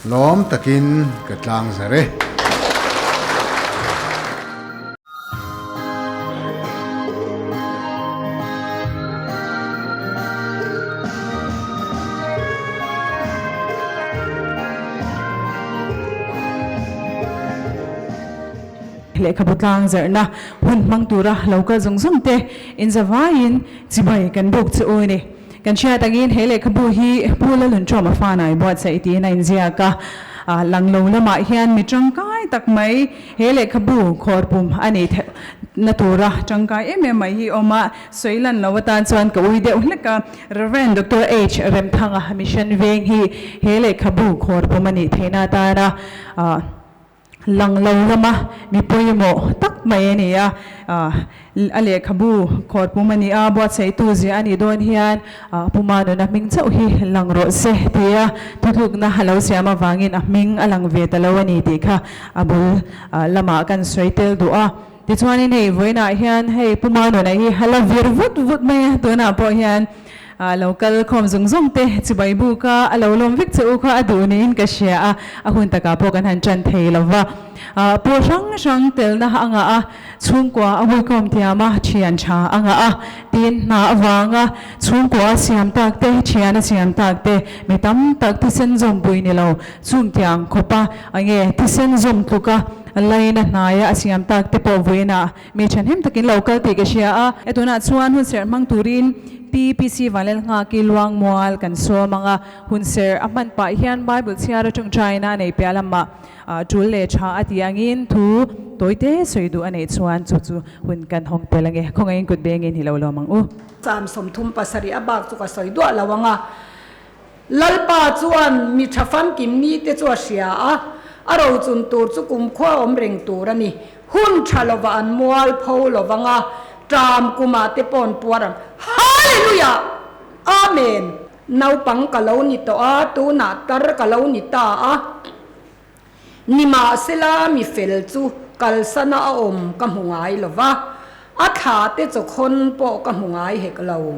Lawm takin ka tlang zar e. Lehkhabu tlang zarhna hun hmang tura lo kal zawng zawng te inzavaiin chibai kan buk chu u ni. Kan hriat angin he lehkhabu hi Pu Lalunṭawma fanai buatsaih tiin a inziak a, lang lo lamah hian mi tangkai tak mai he lehkhabu khawrpum a nih theihna tura tangkai em em mai hi awm a, sawi lan lo atan chuan ka ui deuh hlek a. Rev. Doctor H. Remthanga Mission Veng hi he lehkhabu khawrpum a nih theihna atana Lang lo lama mi pawimawh tak mai a ni a, a lehkhabu khawrpum a ni a, buatsaihtu zia a nih dawn hian Puma nuna hming chauh hi lang rawh se tia thutlukna a lo siam avangin a hming a lang ve ta lo a ni tih kha a bul lamah kan sawi tel duh a. Tichuanin hei vawiinah hian hei Puma nuna hi a la vir vut vut mai a, tunah pawh hian lo kal khawm zung zung te chibai buk a, a lo lawm vek che u kha a duh niin ka hria a, a hun takah pawh kan han tan thei lo va. Pawl hrang hrang telna a ngah a, chhungkua a huikhawm thiam a, thian tha a ngah a, tin hna avanga chhungkua a siam tak te, thian a siam tak te, mi tam tak thisen zawmpui ni lo chum tiang khawp a, enge thisen zawm tluk a laina hnaia a siam tak te pawh vawiinah Mi thahnem takin lo kal tih ka hria a. E tunah chuan hunserh hmang turin PPC Vanlalnghaki Luangmual kan sawm ang a. Hunserh a hman pah hian Bible chhiar atang China a nei piah lamah tul leh tha a tih angin thu tawite sawi duh a neih chuan chu chu hun kan hawng tel ange. Khawngaihin kut bengin hi lo lawm ang u. Sam 37 a bak chu ka sawi duah lo ang a. Lalpa chuan mi tha famkim ni te chu a hria a, a rochun tur chu kumkhua awm reng tur a ni. Hun tha lova an mual pho lovang a, ṭam kumah te paw'n puar ang. Hallelujah! Amen! Naupang ka lo ni tawh a, tunah tar ka lo ni ta a. Nimahsela mi fel chu kalsana a awm ka hmu ngai lova, a thla te chawkhawn pawh ka hmu ngai hek lo.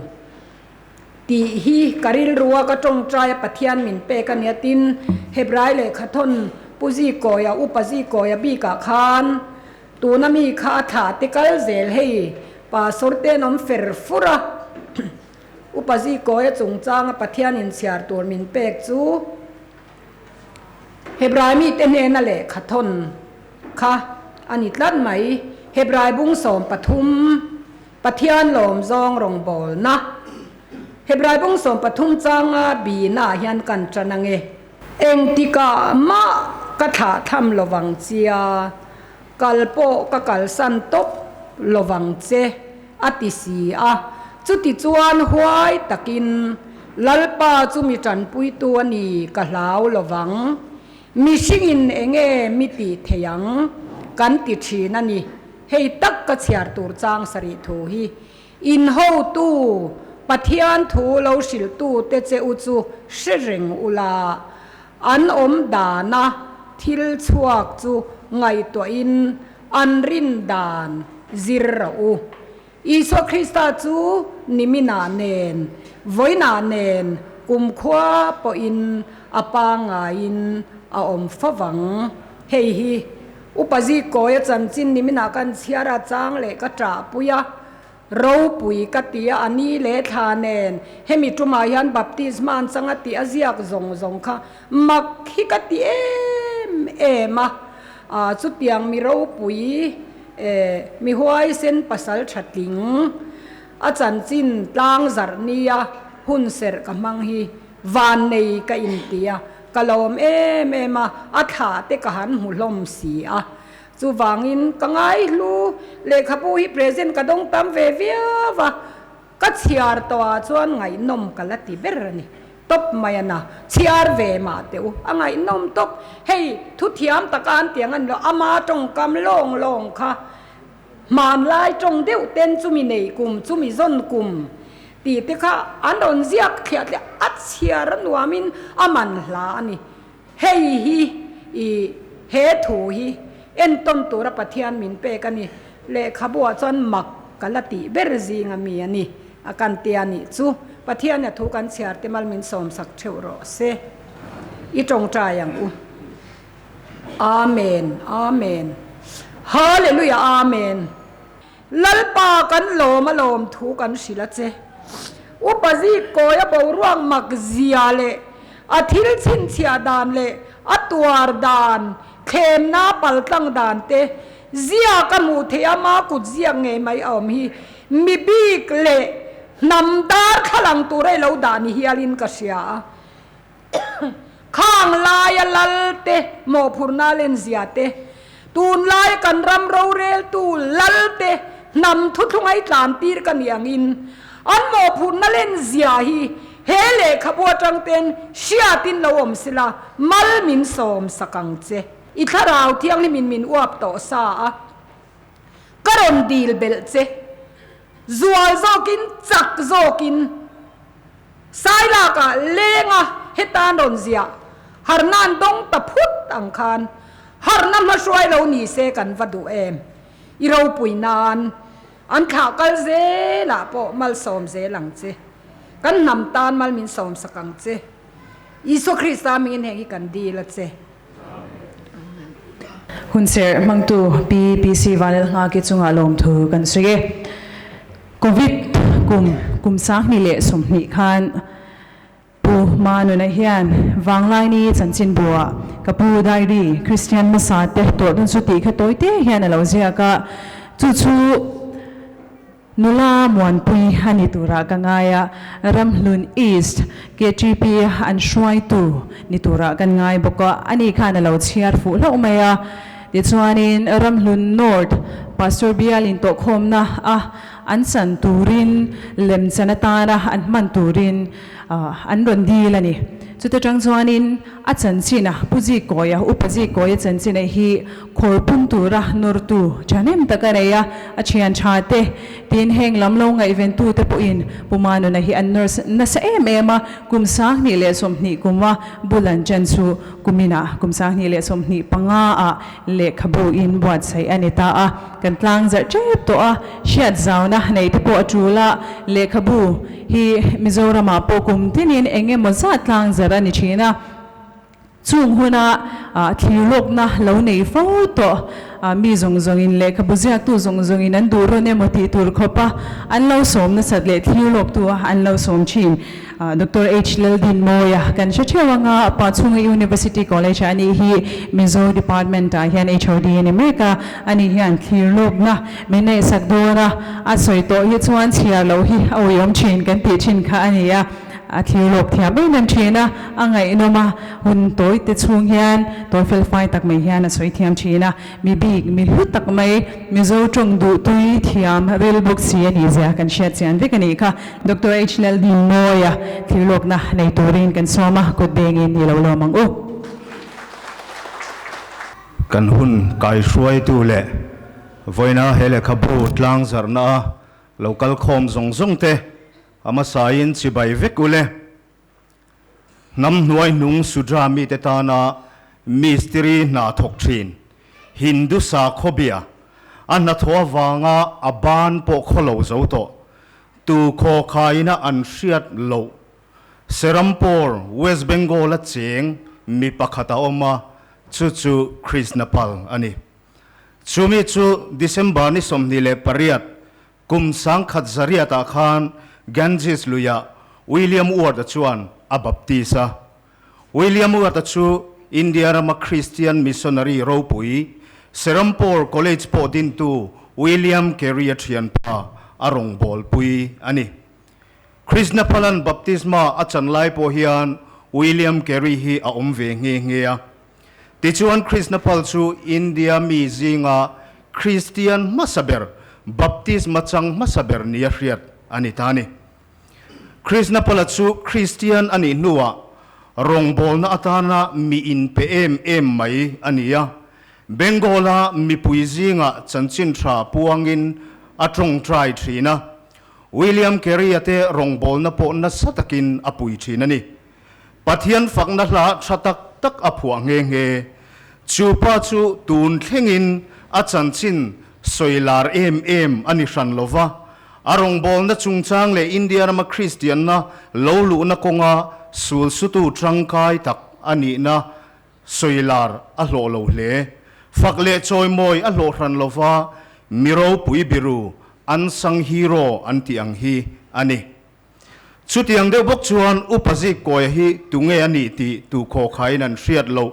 Tih hi ka rilrua ka tawngtai a Pathian min pek a nia tin Hebrai lehkhathawn Pu Zikawia Upa Zikawia bikah khan tuna mi kha a thlah te kal zel hei Pastor te an awm fer fur a Upa Zikawia chungchanga Pathian inchhiar tur min pek chu Hebrai mite hnena lehkhathawn kha a ni tlat mai Hebrai bung 13 Pathian lawm zawng rawngbawlna. Hebrai bung 13 changa bihnaah hian kan tan ange. Engtikah mah ka thlah tham lovang chia, kal pawh ka kalsan tawp lovang che, a ti si a. Chuti chuan huai takin, Lalpa chu mi tanpuitu a ni, ka hlau lovang. Mihringin enge mi tih thei ang? Kan ti thin a ni. Hei tak ka chhiar tur chang sarih thu hi in hotu Pathian thu lo hrilhtu te che u chu hre reng ula, an awm dana thil chhuak chu ngaihtuahin an rin dan zir rawh u. Isua Krista chu niminah nen, vawiinah nen kumkhua pawhin a pangaiin a awm favang. Hei hi Upa Zikawia chanchin niminah kan chhiar a chang leh ka ṭahpui a, ropui ka ti a, a ni leh thla nen hemi ṭumah hian baptisma an chang a tih a ziak zawng zawng kha mak hi ka ti em em a, chutiang mi ropui mi huaisen pasal ṭha tling a chanchin tlang zarh nia hun serh ka hmang hi Vannei ka inti a, ka lawm em em a, a thlah te ka han hmu hlawm si a. Chuvangin ka ngaihlu lehkhabu hi present ka dawng tam ve viau a, ka chhiar tawhah chuan ngaihnawm ka la ti ber a ni. Tawp mai a na, chhiar ve mah teh u, a ngaihnawm tawp. Hei, thuthiam taka an tiang a ni lo, ama tawngkam lawng lawng kha Hmanlai tawng deuh ten chumi nei kum, chumi zawn kum tih te kha an rawn ziak thliah thliah a chhiar a nuamin a man hla a ni. Hei hi i he thu hi entawn tura Pathian min pek a ni. Lehkhabuah chuan mak ka la tih ber zing a mi a ni. A kan tia nih chu Pathian a thu kan chhiar te mal min sawmsak theuh rawh se. I tawngtai ang u. Amen Amen Hallelujah Amen Lalpa kan lawm a lawm thu kan hrilh a che. Upa zik kawi a boruak mak zia leh a thil chhinchhiah dan leh a tuar dan thlemna paltlang dan te ziak a hmuh theih a ma kut ziak ngei mai a awm hi mi bik leh hnam darthlalang tur a i lo dah ni hialin ka hria a. Khang laia lal te mawhphurhna lenzia te, tunlaia kan ram roreltu lal te hnam thuthlunga i tlan tir ka nih angin an mawhphurhna lenzia hi he lehkhabu atang ten hriatin lo awm sela mal min sawm sak ang che. I thlarau thianghlimin min uap tawh sa a, ka rawn dil belh che. Zual zawkin chak zawkin. Sailakah lenga hetan rawn ziah harhna an dawng ta phut ang khan harhna hmahruai lo ni se kan va duh em? I ropui nan an thlah kal zelah pawh malsawm zel ang che. Kan hnam tan mal min sawmsak ang che. Isua Krista hmingin heng hi kan dil a che. Hunserh hmangtu Pi PC Vanlalnghaki chungah lawmthu kan sawi e. Covid kum kum 2020 khan Pu Manuna hian Vanglaini chanchinbuah ka pu diary Kristian hmasa te tawh dun chu tih kha tawi te hian a lo ziak a, chu chu Nula Muanpui a ni turah ka ngai a, Ramhlun East KTP an hruaitu ni turah kan ngai bawk a, ani khan a lo chhiar fuh hlauh mai a. Tichuanin Ramhlun North Pastor Bial intawhkhawmna a an chan turin lemchan atana an hman turin an rawn dil a ni. Chuta tang chuanin a chanchin a Pu Zikawia, Upa Zikawia chanchin a hi Khawr pum tura nawrtu thahnem tak a nei a, a thian tha te tin heng lam lo ngaihventu te pawhin Pu Manuna hi an nawr nasa em em a, kum 2020 kuma bul an chan chu kuminah kum 2025 ah lehkhabu in buatsaih a ni ta a, kan tlang zarh tep tawh a, hriat zauna nei te pawh a tul a, lehkhabu hi Mizoramah pawh kum tinin eng emaw zat tlang zarh a ni thin a. Chung huna thlirlawkna lo nei fo tawh mi zawng zawngin lehkhabu ziaktu zawng zawngin an duh rawn emaw tih tur khawpa an lo sawm nasat leh thlirlawktu a an lo sawm thin. Doctor H. Laldinmawia kan hre theuh anga Pachhunga University College ah anih hi Mizo Department ah hian HOD a ni mek a, ani hian thlirlawkna min neihsak dawn a, a sawi tawh hi chuan chhiar loh hi a uiawm thin kan tih thin kha a ni a. A thlir lawk thiam em em thin a, a ngaihnawm a, hun tawi te chhung hian tawi fel fai tak mai hian a sawi thiam thin a, mi bik, mi hlu tak mai, Mizo tawng duh tui thiam ril bawk si a nih zia kan hriat chian vek a nih kha. Doctor H. Laldinmawia thlir lawkna nei turin kan sawm a, kut bengin i lo lawm ang u. Kan hun kaihruaitu leh vawiina he lehkhabu tlangzarhna a lo kal khawm zawng zawng te A hmasain chibai vek u le. Hnam hnuai hnung Sudra mite tana mistiri hna thawk thin, Hindu sakhaw bia, a hnathawh avanga a ban pawh khaw lo zo tawh, tu khaw khaina an hriat loh Serampore, West Bengal-a cheng mi pakhat a awm a, chu chu Krishna Pal a ni. Chumi chu December ni 28, Kum 1800-ah khan Ganges luiah William Ward-a chuan a baptis a. William Ward-a chu India rama Kristian missionary ropui, Serampore College pawh dintu William Carey-a thianpa a rawngbawlpui a ni. Krishna Phalan baptisma a chan lai pawh hian William Carey hi a awm ve nghe nghe a. Tichuan Krishna Phal chu India mi zinga Kristian hmasa ber, baptisma chang hmasa ber nia hriat a ni ta a ni. Krishna Phala chu Kristian a nih hnuah rawngbawlna atana mi inpe em em mai a ni a, Bengal-a mipui zingah chanchin tha puangin a tawngtai thin a, William Carey-a te rawngbawlna pawh nasa takin a pui thin a ni. Pathian fakna hla tha tak tak a phuah nghe nghe. Chu pa chu tun thlengin a chanchin sawi lar em em a ni hran lo va, a rawngbawlna chungchang leh India rama Kristianna lo luhna kawnga sul sutu tangkai tak a nihna sawilar a hlawh lo hle. Fak leh chawimawi a hlawh hran lova, mi ropui biru, unsung hero an tih ang hi a ni. Chutiang deuh bawk chuan Upa Zikkawia hi tunge a nih tih tu khawkhain an hriat loh.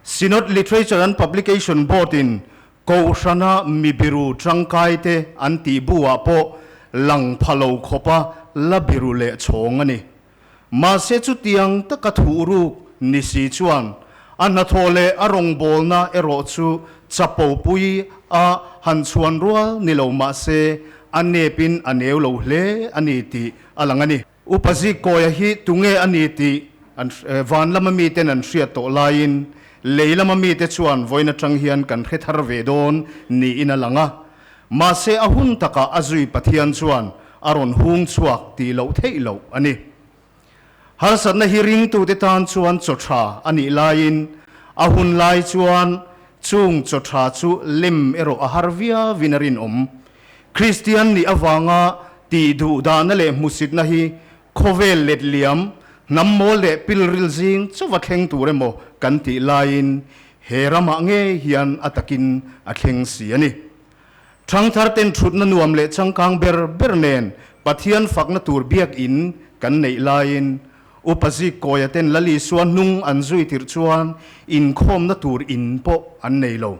Synod Literature and Publication Board-in Kohhrana mi biru tangkaite an tih bu-ah pawh lang pha lo khawpa la biru leh chhawng a ni. Mahse chutiang taka thuh ruk ni si chuan a hnathawh leh a rawngbawlna erawh chu chapopui a han chhuan rual ni lo mahse a nepin a neu lo hle a ni tih a lang a ni. Upa Zikkawia hi tunge a ni tih an van lama miten an hriat tawh laiin lei lama mite chuan vawiin atang hian kan hre thar ve dawn niin a lang a. Mahse a hun takah a zui Pathian chuan a rawn hung chhuak tih loh theih loh a ni. Harsatna hi ringtute tan chuan chaw tha a nih laiin a hun lai chuan chung chaw tha chu lem erawh a har viauin a rinawm. Kristian nih avanga tih duh dahna leh hmusitna hi khawvel let liam, hnam mawl leh pilril zing chauva thleng tur emaw kan tih laiin he ramah ngei hian a takin a thleng si a ni. Thangthar ten thutna nuam leh changkang ber ber nen Pathian fakna tur biakinn kan neih laiin Upa Zikkawia ten Lal Isua hnung an zui tirh chuan inkhawmna tur in pawh an nei lo.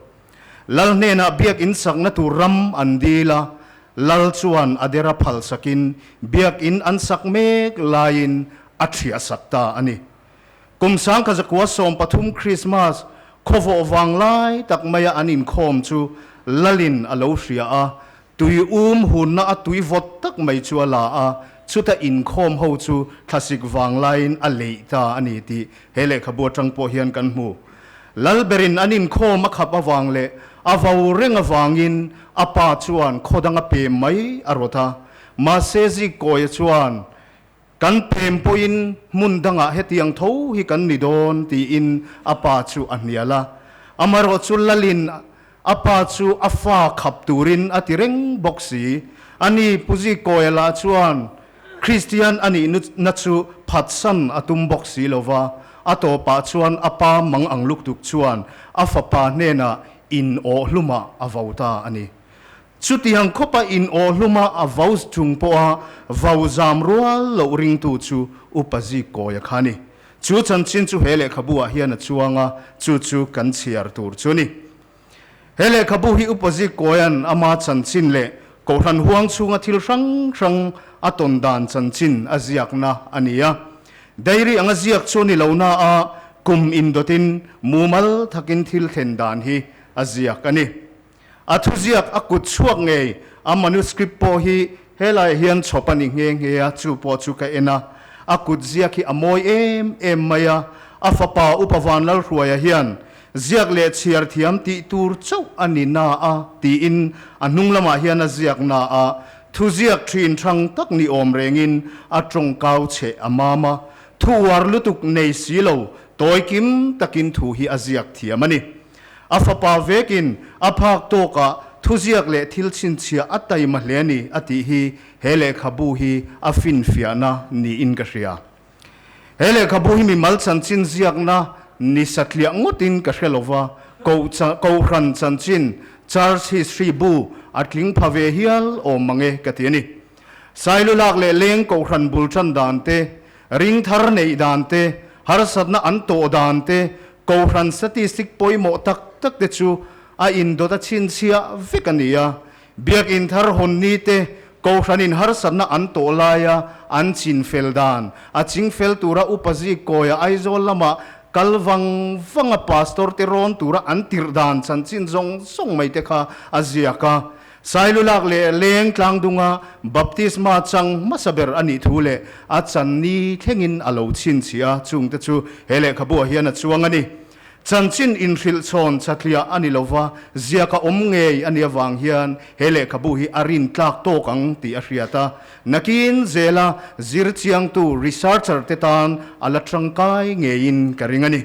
Lal hnenah biakinn sakna tur ram an dil a, Lal chuan a dera phal sakin biakinn an sak mek laiin a thiah sak ta a ni. Kum 1913 Krismas khawvawh vang lai tak maia an inkhawm chu Lalin a lo hria a, tui um hunna a tui vawt tak mai chu a la a, chuta inkhawm ho chu thlasik vang laiin a leih ta a ni tih he lehkhabu atang pawh hian kan hmu. Lal berin an inkhawm a khap avang leh a vo reng avangin a pa chuan khaw danga pem mai a rawt a, mahse Zikkawia chuan Kan pem pawhin hmun dangah hetiang tho hi kan ni dawn tiin a pa chu a hnial a. Amaherawh chu Lalin a pa chu a fa khap turin a ti reng bawk si. Ani Pu Zikawia lah chuan Kristian a nih na chu phatsan a tum bawk si lo va, a tawpah chuan a pa mang ang luktuk chuan a fapa hnenah in awh hlumah a vo ta a ni. Chutiang khawpa in aw hluma a vau chung pawha vau zam rual loh ringtu chu Upa Zikkawia kha a ni. Chu chanchin chu he lehkhabu ah hian a chuang a, chu chu kan chhiar tur chu a ni. He lehkhabu hi Upa Zikkawia'n ama chanchin leh Kohhran huang chhunga thil hrang hrang a tawn dan chanchin a ziakna a ni a. Diary anga ziak chu a ni lo na a, kum indawtin mumal thakin thil thlen dan hi a ziak a ni. A thuziak a kut chhuak ngei a manuscript pawh hi helaiah hian chhawp a ni nghe nghe a, chu pawh chu ka en a. A kut ziak hi a mawi em em mai a, a fapa Upa Vanlalhruaia hian ziak leh chhiar thiam tih tur chauh a ni na a tiin a hnung lamah hian a ziak na a, thuziak thin thang tak ni awm rengin a tawngkau cheh a mam a, thu uar lutuk nei si lo tawi kim takin thu hi a ziak thiam a ni. A fapa vekin a phak tawkah thuziak leh thil chhinchhiah a taima hle a ni a tih hi he lehkhabu hi a finfiahna niin ka hria. He lehkhabu hi mimal chanchin ziakna ni satliah ngawtin ka hre lova, Kohhran chanchin, Church History bu a tling pha ve hial awm mang e ka ti a ni. Sailulak leh leng Kohhran bul tan dan te, Ring thar neih dan te, harsatna an tawh dan te, Kohhran statistic pawimawh tak tak te chu a indawt a chhinchhiah vek a ni a. Biakinn thar hawn ni te, Kohhranin harsatna an tawh laia an chin fel dan, a ching fel tura Upa Zikkawia Aizawl lama kal vang vanga Pastor te rawn tura an tirh dan chanchin zawng zawng mai te kha a ziak a. Sailulak leh leng tlangdunga baptisma chang hmasa ber a nih thu leh a chan ni thlengin a lo chhinchhiah a, chungte chu he lehkhabuah hian a chuang a ni. Chanchin inhrilh chhawn chatliah a ni lova, ziak a awm ngei a nih avang hian he lehkhabu hi a rin tlak tawk ang tih a hriat a. Nakin zela zir chiangtu researcher te tan a la tangkai ngeiin ka ring a ni.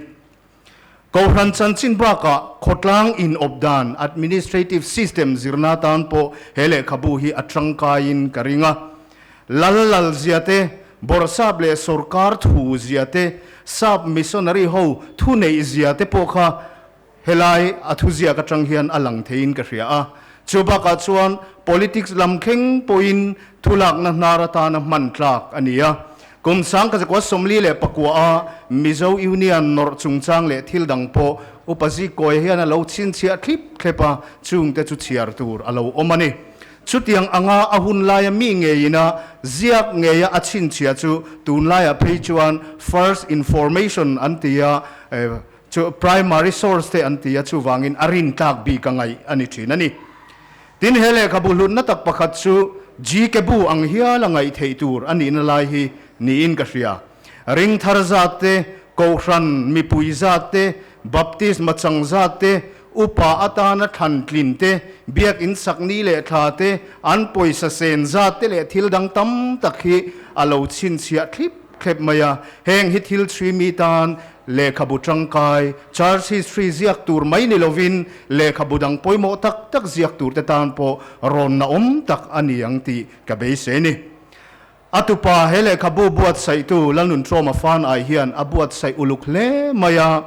Kohhran chanchin bakah khawtlang inawp dan, administrative system, zirna tan pawh he lehkhabu hi a tangkaiin ka ring a. Lal lal zia te, bawrhsap leh sorkar thu zia te, Sap missionary ho thu neih zia te pawh kha helai a thuziak atang hian a lang theiin ka hria a. Chu bakah chuan politics lam thleng pawhin thulakna hnar atana hman tlak a ni a. Kum 1949 a Mizo Union nawrh chungchang leh thil dang pawh Upa Zikkawi hian a lo chhinchhiah thlip thlep a, chungte chu chhiar tur a lo awm a ni. Chutiang anga a hun laia mi ngeina ziak ngeia a chhinchhiah chu tunlaiah phei chuan first information an ti a, chu primary source te an ti a, chuvangin a rintlak bik a ngaih a ni thin a ni. Tin, he lehkhabu hlutna tak pakhat chu GK bu ang hial a ngaih theih tur a nihna lai hi niin ka hria. Ring thar zat te, Kohhran mipui zat te, Baptisma chang zat te, upa atana thlan tlin te, biakinn sak ni leh thla te, an pawisa sen zat te leh thil dang tam tak hi a lo chhinchhiah thlip thlep mai a. Heng hi thil chhui mi tan lehkhabu tangkai, Church History ziak tur mai ni lovin lehkhabu dang pawimawh tak tak ziak tur te tan pawh rawnna awm tak a ni ang tih ka beisei ni. A tupa he lehkhabu buatsaihtu Lalnunṭawma fan ai hian a buatsaih uluk hle mai a.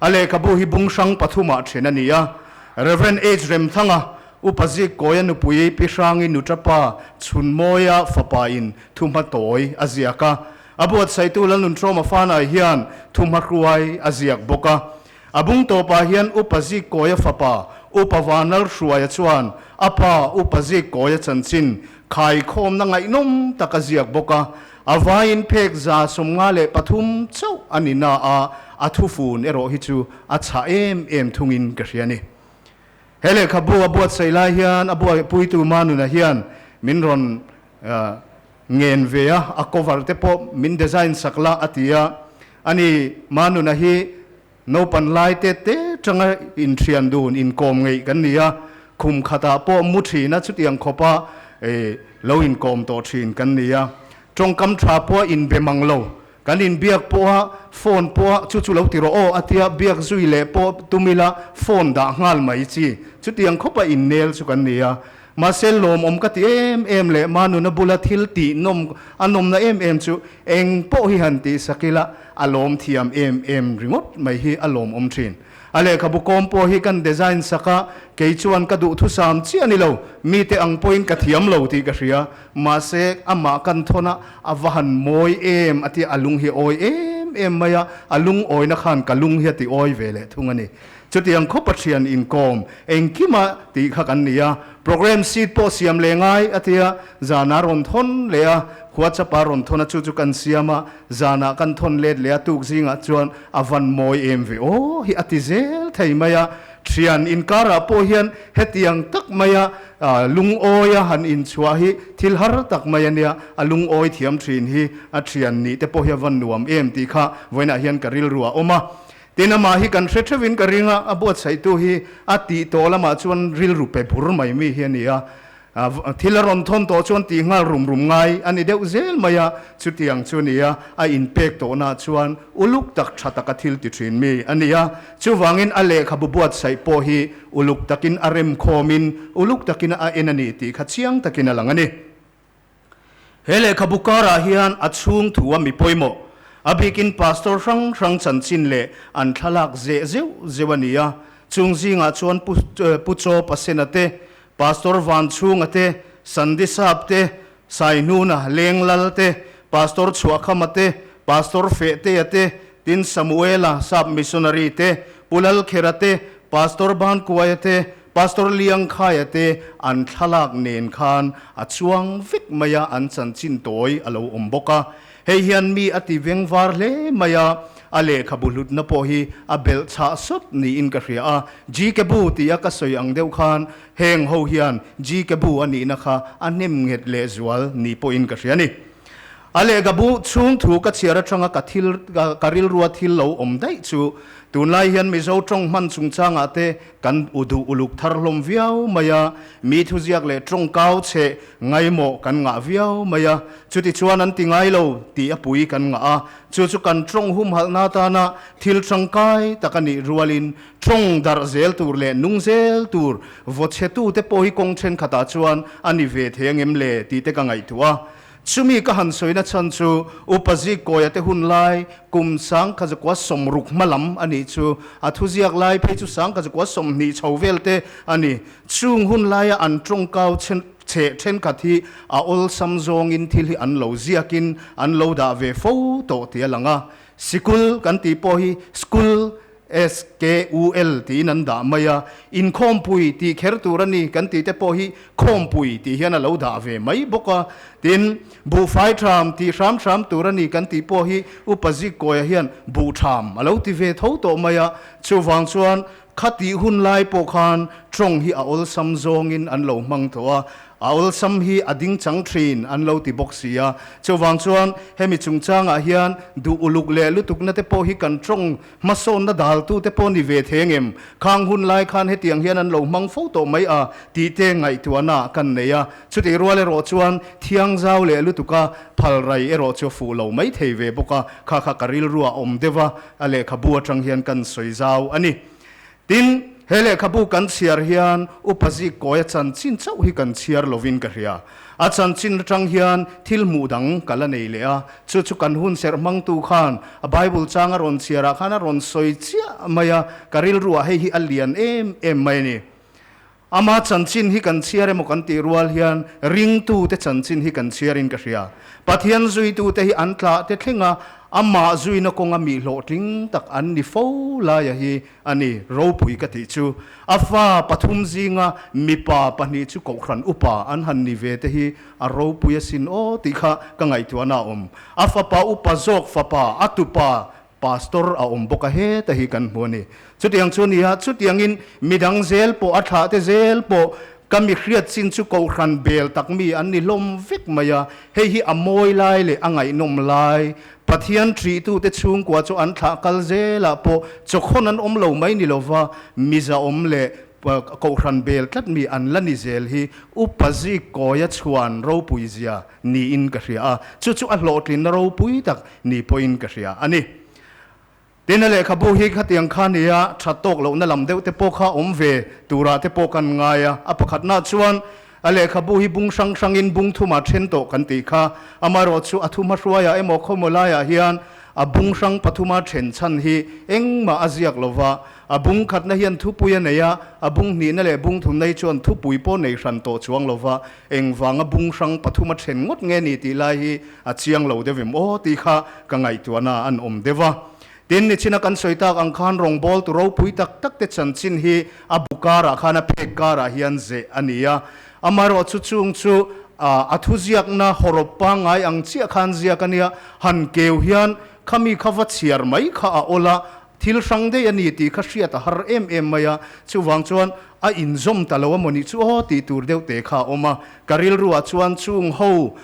A lehkhabu hi bung hrang pathumah then a ni a. Rev. H. Remthanga, Upa Zikkawia nupui Pi Hrangi Nuṭapa Chhunmawia fapa in thuhma tawi a ziak a. A buatsaihtu Lalnunṭawma fan ai hian thuhma hruai a ziak bawk a. A bung tawpah hian Upa Zikkawia fapa Upa Vanlalhruaia chuan a pa Upa Zikkawia chanchin khaikhawmna ngaihnawm tak a ziak bawk a, a vaiin phek 53 chauh a ni na a, a thufun erawh hi chu a chhah em em thungin ka hria a ni. He lehkhabu a buatsaih lai hian a buaipuitu Manuna hian min rawn ngen ve a, a cover te pawh min design sak la a ti a, ani Manuna hi Naupan lai te te tanga inthian dun inkawm ngeih kan ni a, khum khatah pawh mu thin a chutiang khawpa lo inkawm tawh thin kan ni a. Tawngkam tha pawha inbe mang lo, kan inbiak pawha phone pawha chu chu lo ti rawh aw a tia biak zui leh pawh tum ila phone dah nghal mai chi chutiang khawpa innel chu kan ni a. Mahse lawmawm ka ti em em leh Manuna bula thil tih nawm a nawmna em em chu eng pawh hi han tih sak ila a lawm thiam em em ringawt mai hi a lawmawm thin. A lehkhabu kawm pawh hi kan design sak a, kei chuan ka duhthusam chiah a ni lo, mite ang pawhin ka thiam lo tih ka hria, mahse amah kan thawn a, a va han mawi em a tia a lung hi awi em em mai a, a lungawina khan ka lung hi a ti awi ve leh thung a ni. Chutiang khaw Pathian inkawm engkima tih kha kan ni a, program seat pawh siam leh ngai a tia, zanah rawn thawn leh a, WhatsApp ah rawn thawn a chu chu kan siam a, zanah kan thawn let leh a tuk zingah chuan a van mawi em ve aw hi a ti zel thei mai a, thian inkarah pawh hian hetiang tak maia lungawia han inchhuah hi thil har tak mai a nia, a lungawi thiam thin hi a thian nih te pawh hi a van nuam em tih kha vawiinah hian ka rilru a awm a. Tin, amah hi kan hre theuhin ka ring a, a buatsaihtu hi a tih tawh lamah chuan rilru pe bur mai mi hi a ni a. Thil a rawn thawn tawh chuan tih nghal rum rum ngai a ni deuh zel mai a, chutiang chu a ni a, a inpek tawhnaah chuan uluk tak tha taka thil ti thin mi a ni a. Chuvangin a lehkhabu buatsaih pawh hi uluk takin a remkhawmin uluk takin a en a ni tih kha chiang takin a lang a ni. He lehkhabu karah hian a chhung thu a mi pawimawh, a bikin pastor hrang hrang chanchin leh an thlalak zeh zeuh zeuh a ni a. Chung zingah chuan Pu Pu Chaw Pasena te, Pastor Vanchhunga te, Sandy Sap te, Saihnuna Lenglal te, Pastor Chhuahkhama te, Pastor Fehtea te, Tin Samuela Sap Missionary te, Pu Lalkhera te, Pastor Bankuaia te, Pastor Liangkhaia te an thlalak nen khan a chuang vek mai a, an chanchin tawi a lo awm bawk a. Hei hian mi a ti veng var hle mai a, a lehkhabu hlutna pawh hi a belh chhah sawt niin ka hria a. Gkebu tia ka sawi ang deuh khan heng ho hian Gkebu a nihna kha a hnem nghet lehzual ni pawhin ka hria a ni. A lehkhabu chhung thu ka chhiar atanga ka thil ka rilrua thil lo awm daih chu tunlai hian Mizo tawng hman chungchangah te kan u duh uluk thar hlawm viau mai a, mi thuziak leh tawng kau chhe ngaimawh kan ngah viau mai a, chuti chuan an ti ngai lo tih a pui kan ngah a, chu chu kan tawng humhalhna atana thil tangkai tak a nih rualin tawng darh zel tur leh nung zel tur vaw chhetute pawh hi kawng thenkhatah chuan a ni ve thei angem le tih te ka ngaihtuah a. Chumi ka han sawina chhan chu Upa Zikawia te hun lai kum 1960 hma lam a nih chu. A thuziak lai phei chu 1920 chho vel te a ni. Chung hun laia an tawngkau chhe thenkhat hi a awlsam zawngin thil hi an lo ziakin an lo dah ve fo tawh tih a lang a. Sikul kan tih pawh hi school, S-K-U-L, tiin an dah mai a, inkhawmpui tih kher tur a ni kan tih te pawh hi khawmpui tih hian a lo dah ve mai bawk a. Tin, buhfai ṭham tih hram hram tur a ni kan tih pawh hi Upa Zikawia hian buh ṭham a lo ti ve tho tawh mai a. Chuvang chuan Khatih hun lai pawh khan tawng hi a awlsam zawngin an lo hmang tawh a, a awlsam hi a ding chang thin an lo ti bawk si a. Chuvang chuan hemi chungchangah hian duh uluk leh lutukna te pawh hi kan tawng hmasawnna daltu te pawh ni ve thei angem? Khang hun lai khan hetiang hian an lo hmang fo tawh mai a tih te ngaihtuahna kan nei a. Chutih rual erawh chuan thiang zau leh lutuka phal rai erawh chu a fuh lo mai thei ve bawk a, kha kha ka rilruah a awm deuh a. A lehkhabu atang hian kan sawi zau a ni. Tin, he lehkhabu kan chhiar hian Upa Zikkawi a chanchin chauh hi kan chhiar lovin ka hria. A chanchin atang hian thil hmuh dang ka la nei leh a, chu chu kan hun serh hmangtu khan a Bible chang a rawn chhiarah khan a rawn sawi chiah mai a, ka rilruah hei hi a lian em em mai a ni. Ama chanchin hi kan chhiar emaw kan tih rual hian ringtute chanchin hi kan chhiarin ka hria. Pathian zuitute hi an tlah te thleng a, amah zuina kawnga mi hlawhtling tak an ni fo laia hi a ni ropui ka tih chu. A fa pathum zinga mipa pahnih chu Kohhran upa an han ni ve te hi a ropui asin aw tih kha ka ngaihtuahna a awm. A fapa upa zawk fapa, a tupa Pastor a awm bawk a heta hi kan hmu a ni. Chutiang chu a ni a, chutiangin midang zel pawh a thlah te zel pawh ka mi hriat chin chu Kohhran bel tak mi an ni hlawm vek mai a, hei hi a mawi lai leh a ngaihnawm lai, Pathian ṭihtute chhungkua chu an thlah kal zelah pawh chawkhawn an awm lo mai ni lova mizaawm leh Kohhran bel tlat mi an la ni zel hi Upa Zikkawia chhuan ropui zia niin ka hria a, chu chu a hlawhtlinna ropui tak ni pawhin ka hria a ni. Tin, a lehkhabu hi khatiang kha nia that tawk lohna lam deuh te pawh kha awm ve turah te pawh kan ngai a. A pakhatna chuan a lehkhabu hi bung hrang hrangin bung thuma then tawh kan tih kha. Amaherawhchu a thuhmahruaiah emaw khawmaw laiah hian a bung hrang pathuma then chhan hi engmah a ziak lova, A bung khatna hian thupui a nei a, a bung hnihna leh bung thumna hi chuan thupui pawh nei hran tawh chuang lo va, engvanga bung hrang pathum a then ngawt nge ni tih lai hi a chiang lo deuh em aw tih kha ka ngaihtuahna an awm deuh a. Tin, nichina kan sawi tak ang khan rawngbawltu ropui tak tak te chanchin hi a bu karah khan a phek karah hian zeh a ni a. Amaherawhchu chung chu a thuziakna hawrawp pangngai ang chiah khan ziak a nia, han keu hian khami kha va chhiar mai kha a awl a, Thil hrang daih a ni tih kha hriat a har em em mai a, chuvang chuan a inzawm ta lo a maw nih chu aw tih tur deuh te kha a awm a. Ka rilruah chuan chung ho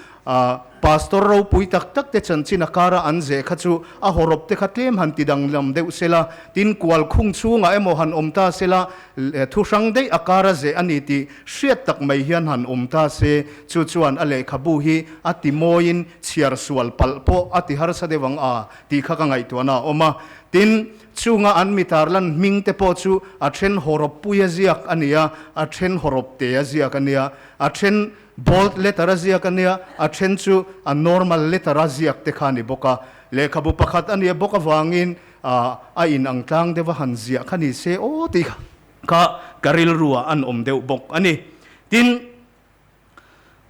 Pastor ropui tak tak te chanchin a kara an zeh kha chu a hawrawp te kha tlem han ti danglam deuh sela, tin kual khung chhungah emaw han awm ta sela, thu hrang daih a kara zeh a ni tih hriat tak mai hian han awm ta se, chu chuan a lehkhabu hi a ti mawiin chhiar sual palh pawh a ti harsa deuh ang a tih kha ka ngaihtuahna a awm a. Tin, chunga an mi tarlan hming te pawh chu a then hawrawp pui a ziak a ni a, a then hawrawp te a ziak a nia, a then bold letter a ziak a nia, a then chu a normal letter a ziak te kha a ni bawk a. Lehkhabu pakhat a nia bawk avangin a inang tlang deuh a han ziah kha ni se aw tih kha ka rilruah an awm deuh bawk a ni. Tin,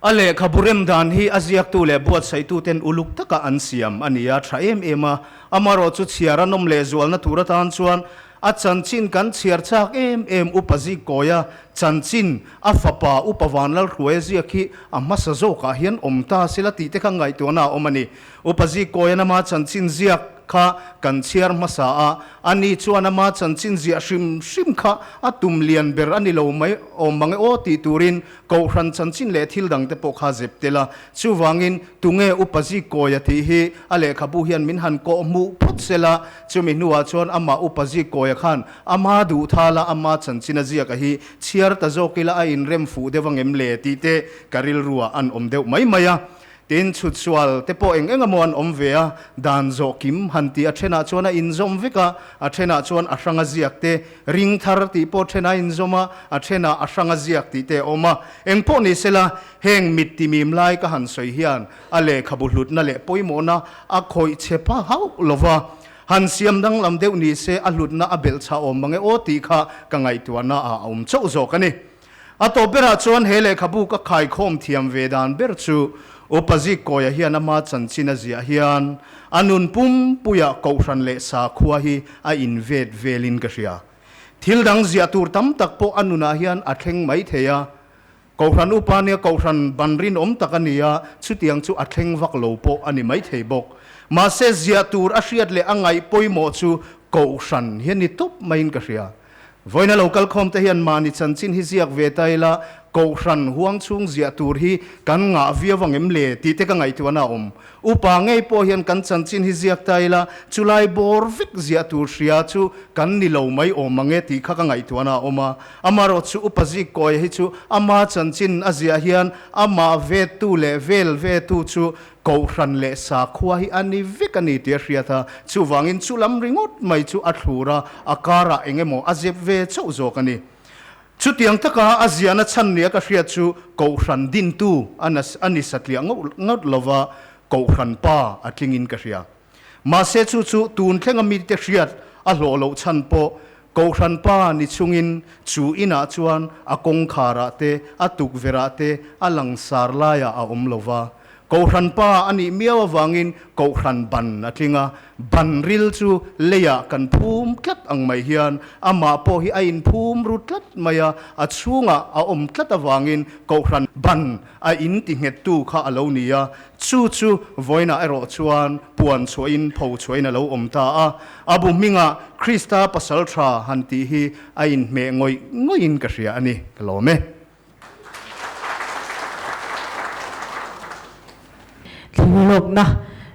A lehkhabu rem dan hi a ziaktu leh buatsaihtute'n uluk taka an siam a ni a, tha em em a. Amaherawh chu chhiar a nawm lehzualna tur atan chuan a chanchin kan chhiar chak em em Upa Zikkawia chanchin a fapa Upa Vanlalhruaia ziak hi a hmasa zawkah hian awm ta sela tih te kha ngaihtuahna a awm a ni. Upa Zikkawian ama chanchin ziak kha kan chhiar hmasa a, ani chuan ama chanchin ziah hrim hrim kha a tum lian ber a ni lo mai awm mang e aw tih turin Kohhran chanchin leh thil dang te pawh kha zep tel a. Chuvangin tunge Upa Zikkawia tih hi a lehkhabu hian min han kawh hmuh phawt sela, chumi hnuah chuan amah Upa Zikkawia khan ama duh thal a, ama chanchin a ziak a hi chhiar ta zawk ila a inrem fuh deuh angem le tih te ka rilruah an awm deuh mai mai a. Tin, chhutsual te pawh eng eng emaw an awm ve a, dan zawh kim han tih a thenah chuan a inzawm vek a, a thenah chuan a hranga ziak te, ring thar tih pawh thenah a inzawm a, a thenah a hranga ziak tih te a awm a. Eng pawh ni sela, heng mit timim lai ka han sawi hian a lehkhabu hlutna leh pawimawhna a khawih chhe pha hauh lo va, han siam danglam deuh ni se a hlutna a belh chhah awm mange aw tih kha ka ngaihtuahna ah a awm chauh zawk a ni. A tawp berah chuan he lehkhabu ka khaikhawm thiam ve dan ber chu Upa Zikkawia hian ama chanchin a ziah hian a nun pumpuiah Kohhran leh sakhua hi a invet velin ka hria. Thil dang ziah tur tam tak pawh a nunah hian a thleng mai thei a. Kohhran upa nia Kohhran ban rinawm tak a ni a, chutiang chu a thleng vak lo pawh a ni mai thei bawk. Mahse ziah tur a hriat leh a ngaih pawimawh chu Kohhran hi a ni tawp maiin ka hria. Vawiina lo kalkhawm te hian mahni chanchin hi ziak ve ta ila, Kohhran huang chhung ziah tur hi kan ngah viau ang em le tih te ka ngaihtuahna a awm. Upa ngei pawh hian kan chanchin hi ziak ta ila, chulai bawr vek ziah tur hria chu kan ni lo mai awm ang e tih kha ka ngaihtuahna a awm a. Amarawh chu Upa Zikkawia hi chu ama chanchin a ziah hian amah vetu leh vel vetu chu Kohhran leh sakhua hi a ni vek a ni tih a hriat a, chuvangin chu lam ringawt mai chu a thlur a, a karah eng emaw a zep ve chauh zawk a ni. Chutiang taka a ziahna chhan nia ka hriat chu Kohhran dintu a a ni satliah ngawt ngawt lova Kohhran pa a tlingin ka hria. Mahse chu chu tun thlenga mite hriat a hlawh loh chhan pawh Kohhran pa ni chungin chu inah chuan a kawngkharah te, a tukverhah te a langsar laiah a awm lova. Kohhran pa a nih miau avangin Kohhran ban a tling a, ban ril chu leiah kan phum tlat ang mai hian amah pawh hi a inphum ru tlat mai a, a chhungah a awm tlat avangin Kohhran ban a inti nghettu kha a lo ni a, chu chu vawiinah erawh chuan puan chhuahin pho chhuahin a lo awm ta a, a bu hmingah Krista pasal tha han tih hi a inhmeh ngawih ngawihin ka hria a ni, ka lawm e. Thilhlawkna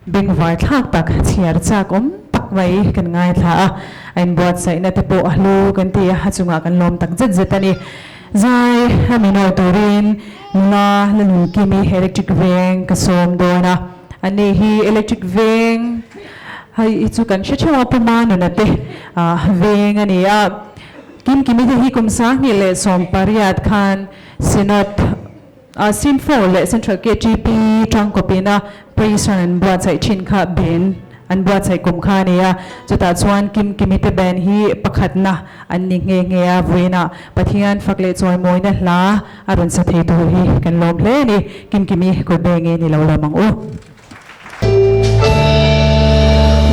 bengvar thlak tak chhiar chak awm tak mai kan ngaithla a, a inbuatsaihna te pawh a hlu kan ti a, a chungah kan lawm tak zet zet a ni. Zai a min awi turin nula Lalulkimi Electric Veng ka sawm dawn a, ani hi Electric Veng hei hi chu kan hre theuh a, Puma nuna te veng a ni a. Kimkimi te hi kum 2018 khan Synod a Synfo leh Central KTP tangkawpina Praise Run an buatsaih thin kha band an buatsaih kum kha a ni a, chutah chuan Kimkimi te band hi pakhatna an ni nghe nghe a, vawiinah Pathian fak leh chawimawina hla a rawn sa thei tur hi kan lawm hle a ni. Kimkimi kut be nge ni lo lawm ang u.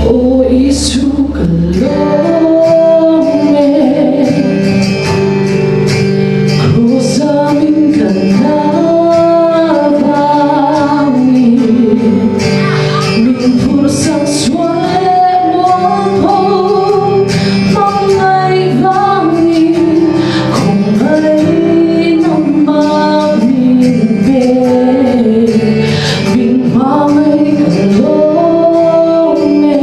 Aw Isu ka lawm e, Krosa min tlan avangin, Min phursak sual leh mualpho, Hmangaih vangin, Khawngaih nangmah min pe. Min hmangaih ka lawm e.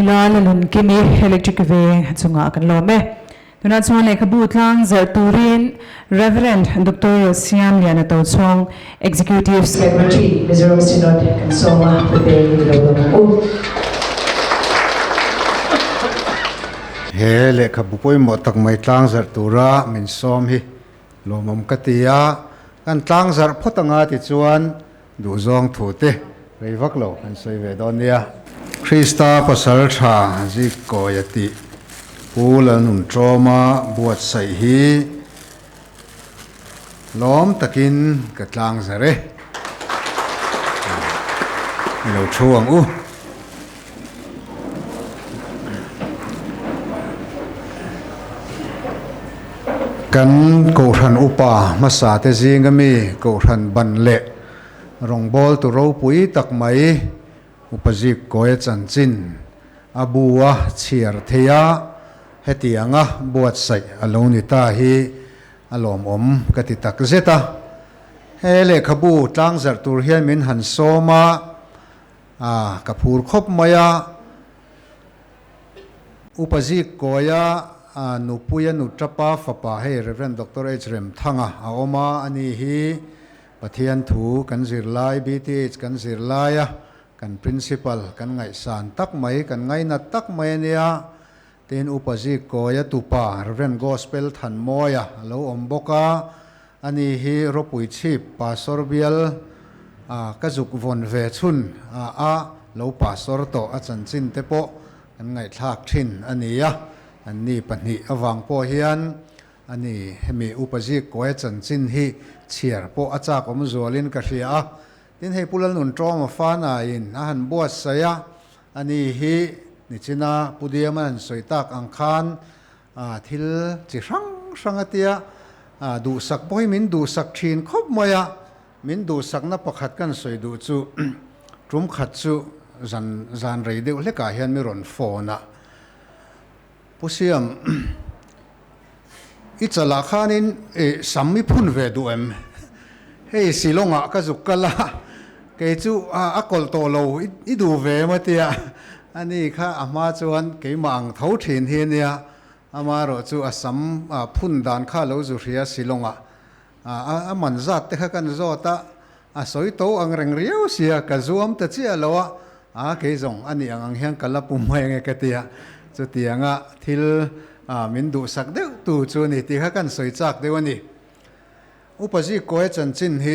Nula Lalunkimi Electric Veng chungah kan lawm e. Tunah chuan lehkhabu tlang zalh turin Rev. Doctor Siamliana Tochhawng, Executive Secretary, Mizoram Synod kan sawm a, pute i lo lawm ang u. He lehkhabu pawimawh tak mai tlang zarh tura min sawm hi lawmawm ka ti a, kan tlang zarh phawt anga tichuan duhzawng thu te rei vak lo kan sawi ve dawn nia. Krista pasal tha Zikkawi a tih Pu Lalnunṭawma buatsaih hi lawm takin ka tlang zarh e. I lo thu ang u. Kan Kohhran upa hmasa te zinga mi Kohhran ban leh rawngbawltu ropui tak mai Upa Zikkawi chanchin a bu a chhiar thei a, hetianga buatsaih a lo ni ta hi a lawmawm ka ti tak zet a. He lehkhabu tlangzarh tur hian min han sawm a, A, ka phur khawp mai a. Upa Zikkawia nupuia nuṭapa fapa hei Rev. Doctor H. Remthanga a awm a, ani hi Pathian thu kan zir lai, BTH kan zir laia kan Principal kan ngaihsan tak mai, kan ngainat tak mai a nia. Tin, Upa Zikkawia tupa Rev. Gospel Thanmawia a lo awm bawk a, ani hi Ropui Chhip Pastor bial a ka zuk vawn ve chhun a a lo pastor tawh a chanchin te pawh kan ngaihthlak thin a ni a, anni pahnih avang pawh hian ani hemi Upa Zikkawia chanchin hi chhiar pawh a chak awm zualin ka hria a. Tin, hei Pu Lalnunṭawma fanaiin a han buatsaih a, Ani hi nichina Pu Diama han sawi tak ang khan thil chi hrang hrang a tia, duhsak pawh hi min duhsak thin khawp mai a, min duhsakna pakhat kan sawi duh chu tum khat chu zan zan rei deuh hlekah hian mi rawn phone a, Pu Siam i chalah khanin sam i phun ve duh em? Hei Shillong-ah ka zuk kal a, kei chu a kawlh tawh lo i duh ve em a tia, ani kha a hma chuan keimah ang tho thin hi a nia, amaherawh chu a sam phun dan kha lo zu hria Shillong-ah a man zat te kha kan zawt a, a sawi to ang reng riau sia, ka zuam ta chiah lo a, a kei zawng a nih ang ang hian ka la pum mai ange ka ti a, chutianga thil min duhsak deuh tu chu a ni tih kha kan sawi chak deuh a ni. Upa Zikkawi chanchin hi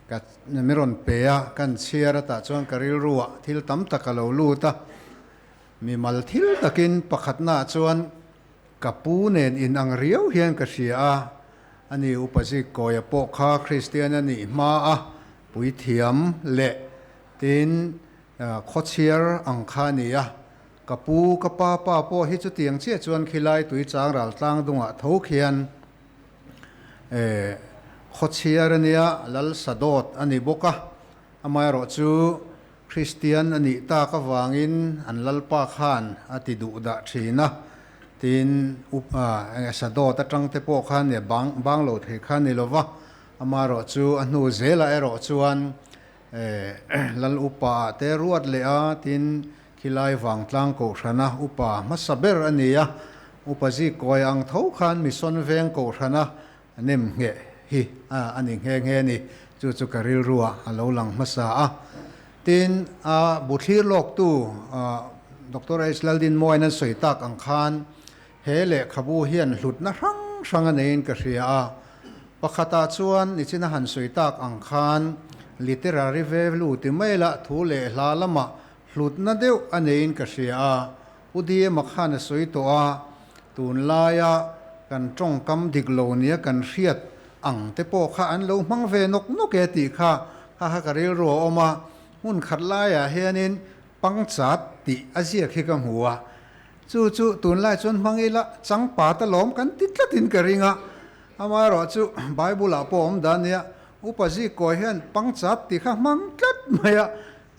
ka mi rawn pe a, kan chhiar a tah chuan ka rilruah thil tam tak a lo lut a, mimal thil takin pakhatnaah chuan Ka pu nen in ang riau hian ka hria a, ani Upa Zikkawia pawh kha Kristian a nih hma a, puithiam leh tin khawchhiar ang kha a ni a. Ka pu, ka pa pa pawh hi chutiang chiah chuan khilai tui chang ral tlang dungah tho khian khawchhiar a nia, Lal Sadawt a ni bawk a, amaherawh chu Kristian a nih tak avangin an Lalpa khan a ti duh dah thin a, tin eng sadawt atang te pawh khan nia bang bang lo thei kha ni lova, amaherawh chu a hnu zelah erawh chuan Lal upa ah te ruat leh a, tin khilai vangtlang kohhrana upa hmasa ber a ni a, upa zikkawi ang tho khan Mission veng kohhrana Nem ngheh hi a ni nghe nghe ni. Chu chu ka rilruah a lo lang hmasa a. Tin, a bu thlir lawktu Doctor H. Laldinmawiin an sawi tak ang khan he lehkhabu hian hlutna hrang hrang a neiin ka hria a. Pakhatah chuan nichina han sawi tak ang khan literary value ti mai lah thu leh hla lamah hlutna deuh a neiin ka hria a. Pu Diema khan a sawi tawh a, tunlaia kan tawngkam dik lo nia kan hriat ang te pawh kha an lo hmang ve nawk nawk e tih kha kha kha ka rilru a awm a, hmun khat laiah hianin pangchat tih a ziak hi ka hmu a, chu chu tunlai chuan hmang ila changpat alawm kan ti tlatin ka ring a, amaherawh chu Bible ah pawh awm dan nia Upa Zikkawi hian pangchat tih kha hmang tlat mai a.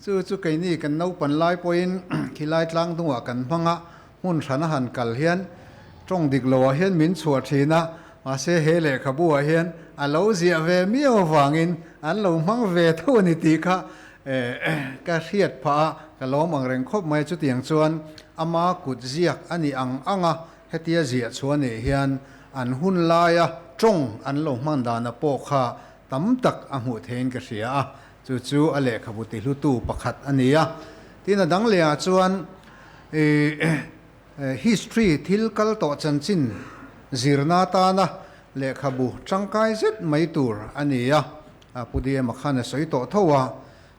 Chu chu keini kan naupan lai pawhin khilai tlang dungah kan hmang a, hmun hran a han kal hian tawng dik loah hian min chhuah thin a, mahse he lehkhabu ah hian a lo ziah ve miau avangin an lo hmang ve tho a ni tih kha ka hriat phah a, ka lawm ang reng khawp mai. Chutiang chuan Ama kut ziak a nih ang anga hetia ziah chhuah nih hian an hun laia tawng an lo hman dana pawh kha tam tak a hmuh theiin ka hria a, chu chu a lehkhabu tihlutu pakhat a ni a. Tin, a dang lehah chuan history thil kal tawh chanchin zirna atana lehkhabu tangkai zet mai tur a ni a, Pu Diema khan a sawi tawh tho a.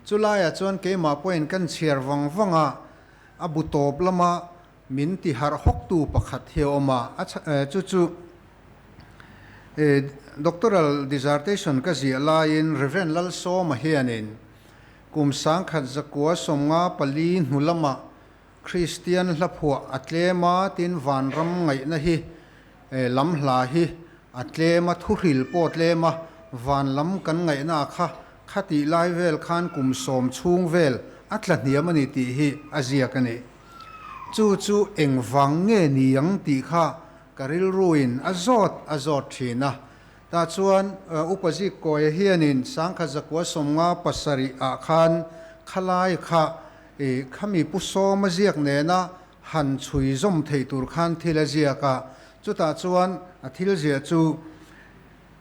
Chulaiah chuan keimah pawhin kan chhiar vang vang a, a bu tawp lama min ti harh hawktu pakhat hi a awm a, a chu chu doctoral dissertation ka ziah laiin Rev. Lalsawma hianin kum sangkhat zakua 54 hnu lama Kristian hlaphuah a tlem a tin vanram ngaihna hi lam hla hi a tlem a, thuhril pawh a tlem a, van lam kan ngaihna a kha khatih lai vel khan kum sawm chhung vel a tla hniam a ni tih hi a ziak a ni. Chu chu engvang nge ni ang tih kha ka rilruin a zawt a zawt thin a. Tah chuan Upa Zikkawia hianin sangkhat zakua 57 ah khan khalai kha khami Pu Sawma ziak nena han chhui zawm thei tur khan thil a ziak a, chutah chuan a thil ziah chu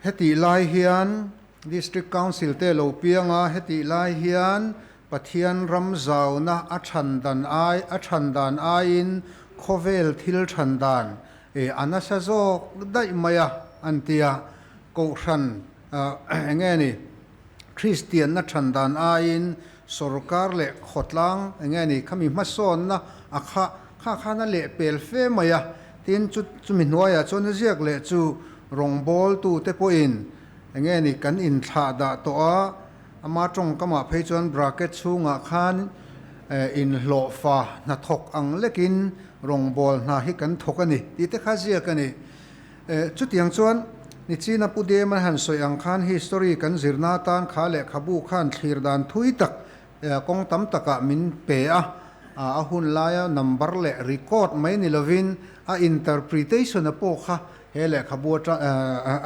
hetih lai hian District Council te lo piang a, hetih lai hian Pathian ram zauna a than dan ai a than dan aiin khawvel thil than dan a nasa zawk daih mai a an ti a, Kohhran enge ni Kristianna than dan aiin Sorkar leh khawtlang eng nge ni khami hmasawnna a kha kha khan a leh pel fe mai a, tin chu chumi hnuaiah chuan a ziak leh chu rawngbawltute pawhin eng nge ni kan inthlah dah tawh a, ama tawngkamah phei chuan bracket chhungah khan inhlawhfa hnathawk ang lekin rawngbâwl hna hi kan thawk a ni tih te kha ziak a ni. Chutiang chuan Nichina Pu Dema han sawi ang khan history kan zirna atan kha lehkhabu khan thlir dan thui tak kawng tam takah min pe a, a hun laia number leh record mai ni lovin a interpretation a pawh kha he lehkhabu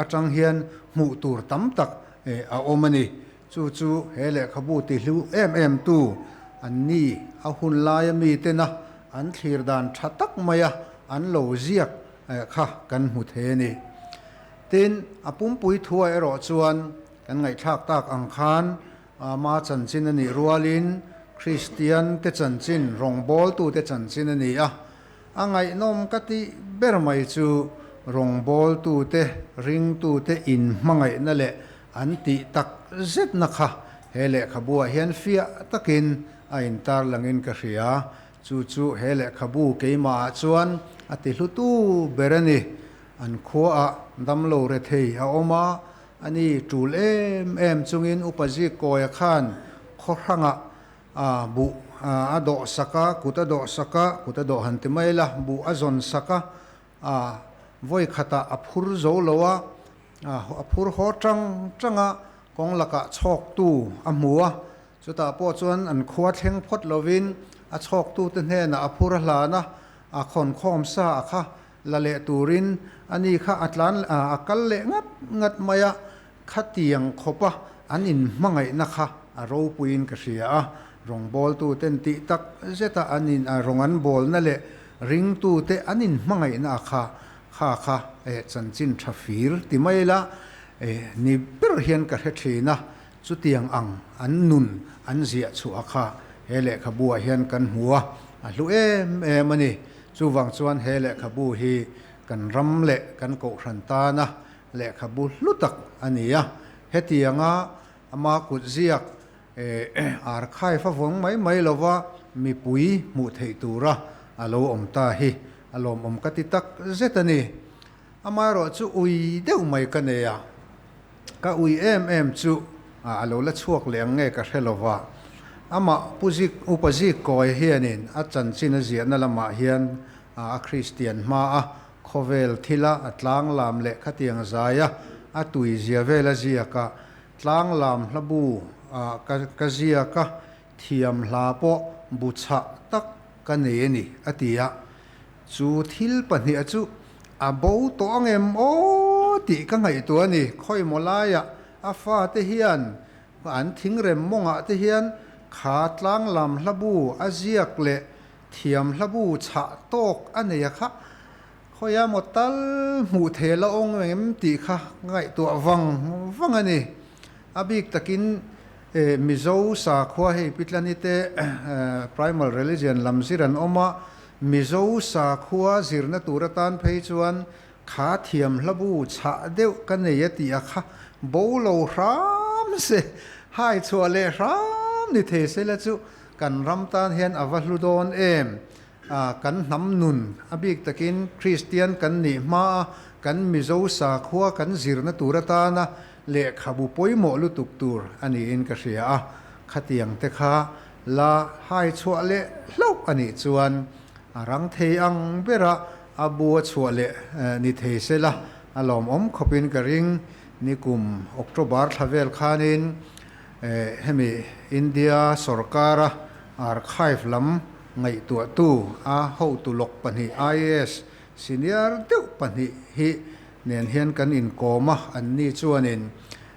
atang hian hmuh tur tam tak a awm a ni. Chu chu he lehkhabu tihlu em em tu an ni, a hun laia mitena an thlir dan tha tak maia an lo ziak kha kan hmu thei a ni. Tin, a pumpui thuah erawh chuan kan ngaihthlak tak ang khan Ama chanchin a nih rualin Kristian te chanchin, rawngbawltute chanchin a ni a. A ngaihnawm ka tih ber mai chu rawngbawltute, ringtute inhmangaihna leh an tih tak zetna kha he lehkhabuah hian fiah takin a intarlangin ka hria. Chu chu he lehkhabu keimahah chuan a ti hlutu ber a ni. An khuaah damlo rethei a awm a, ani tul em em chungin Upa Zikkawia khan khaw hrangah a buh a dawh sak a, kut a dawh sak a, kut a dawh han ti mai la, buh a zawn sak a, a vawi khatah a phur zo lo a, a phur haw tang tang a, kawng lakah chhawktu a hmu a, Chutah pawh chuan an khua thleng phawt lovin a chhawktute hnenah a phur a hlan a, a khawnkhawm sa a kha la leh turin ani kha a tlan a kal leh ngat ngat mai a, khatiang khawpa an inhmangaihna kha a ropuiin ka hria a, rawngbawltuten tih tak zeta an in rawng an bawlna leh ringtute an inhmangaihna a kha kha kha chanchin tha fir ti mai la ni ber hian ka hre thin a. Chutiang ang an nun an ziah chhuah kha he lehkhabu ah hian kan hmu a, a hlu em em a ni. Chuvang chuan he lehkhabu hi kan ram leh kan kohhran tana lehkhabu hlu tak a ni a. Hetianga ama kut ziak archive a vawng mai mai lova mipui hmuh theih tura a lo awm ta hi a lawmawm ka ti tak zet a ni. Amaherawh chu ui deuh mai ka nei a. Ka ui em em chu a lo la chhuak leh ang nge ka hre lo va. Amah Pu Zik, Upa Zik Kawi hianin a chanchin a ziahna lamah hian a Kristian hma a, khawvel thila a tlanglam leh khatiang zaia a tui zia vel a ziak a, tlanglam hlabu ka ziak a, thiam hla pawh bu chhah tak ka nei a ni, a ti a. Chu thil pahniha chu a bo tawh ang em aw tih ka ngaihtuah a ni. Khawimaw laiah a fate hian an thingrem mawngah te hian kha tlanglam hlabu a ziak leh Thiam hlabu chhah tawk a nei a kha, khawia maw tal hmuh thei la awng em tih kha ngaihtuah vang vang a ni. A bik takin Mizo sakhua hei Pitlani te primal religion lam zir an awm a, Mizo sakhua zirna tur atan phei chuan kha thiam hlabu chhah deuh ka nei a tih a kha bo lo hram se, hai chhuah leh hram ni thei se la chu Kan ram tan hian a va hlu dawn em? Kan hnam nun, a bik takin Kristian kan nih hmaa kan Mizo sakhua kan zirna tur atana lehkhabu pawimawh lutuk tur a niin ka hria a. Khatiang te kha la hai chhuah leh hlauh a nih chuan a rang thei ang bera a bua chhuah leh ni thei se la a lawmawm khawpin ka ring. Nikum October thla vel khanin Hemi India sorkara archive lam ngaihtuahtu a hotu lawk pahnih IAS senior deuh pahnih hi nen hian kan inkawm a, anni chuanin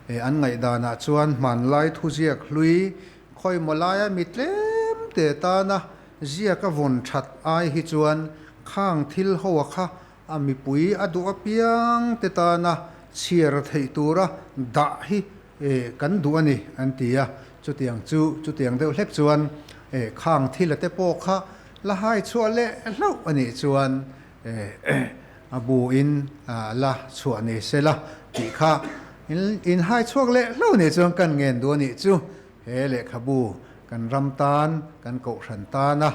an ngaihdanah chuan hmanlai thuziak hlui khawimaw laia mi tlem te tana ziak a vawn that ai hi chuan khang thil hoa kha a mipui a duh apiang te tana chhiar theih tura dah hi kan duh a ni an ti a, chutiang chu chutiang deuh hlek chuan khang thil a te pawh kha la hai chhuah leh hlauh a nih chuan a bu in la chhuah ni se la tih kha in hai chhuak leh hlauh nih chuan kan ngen duh a nih chu he lehkhabu kan ram tan kan kohhran tana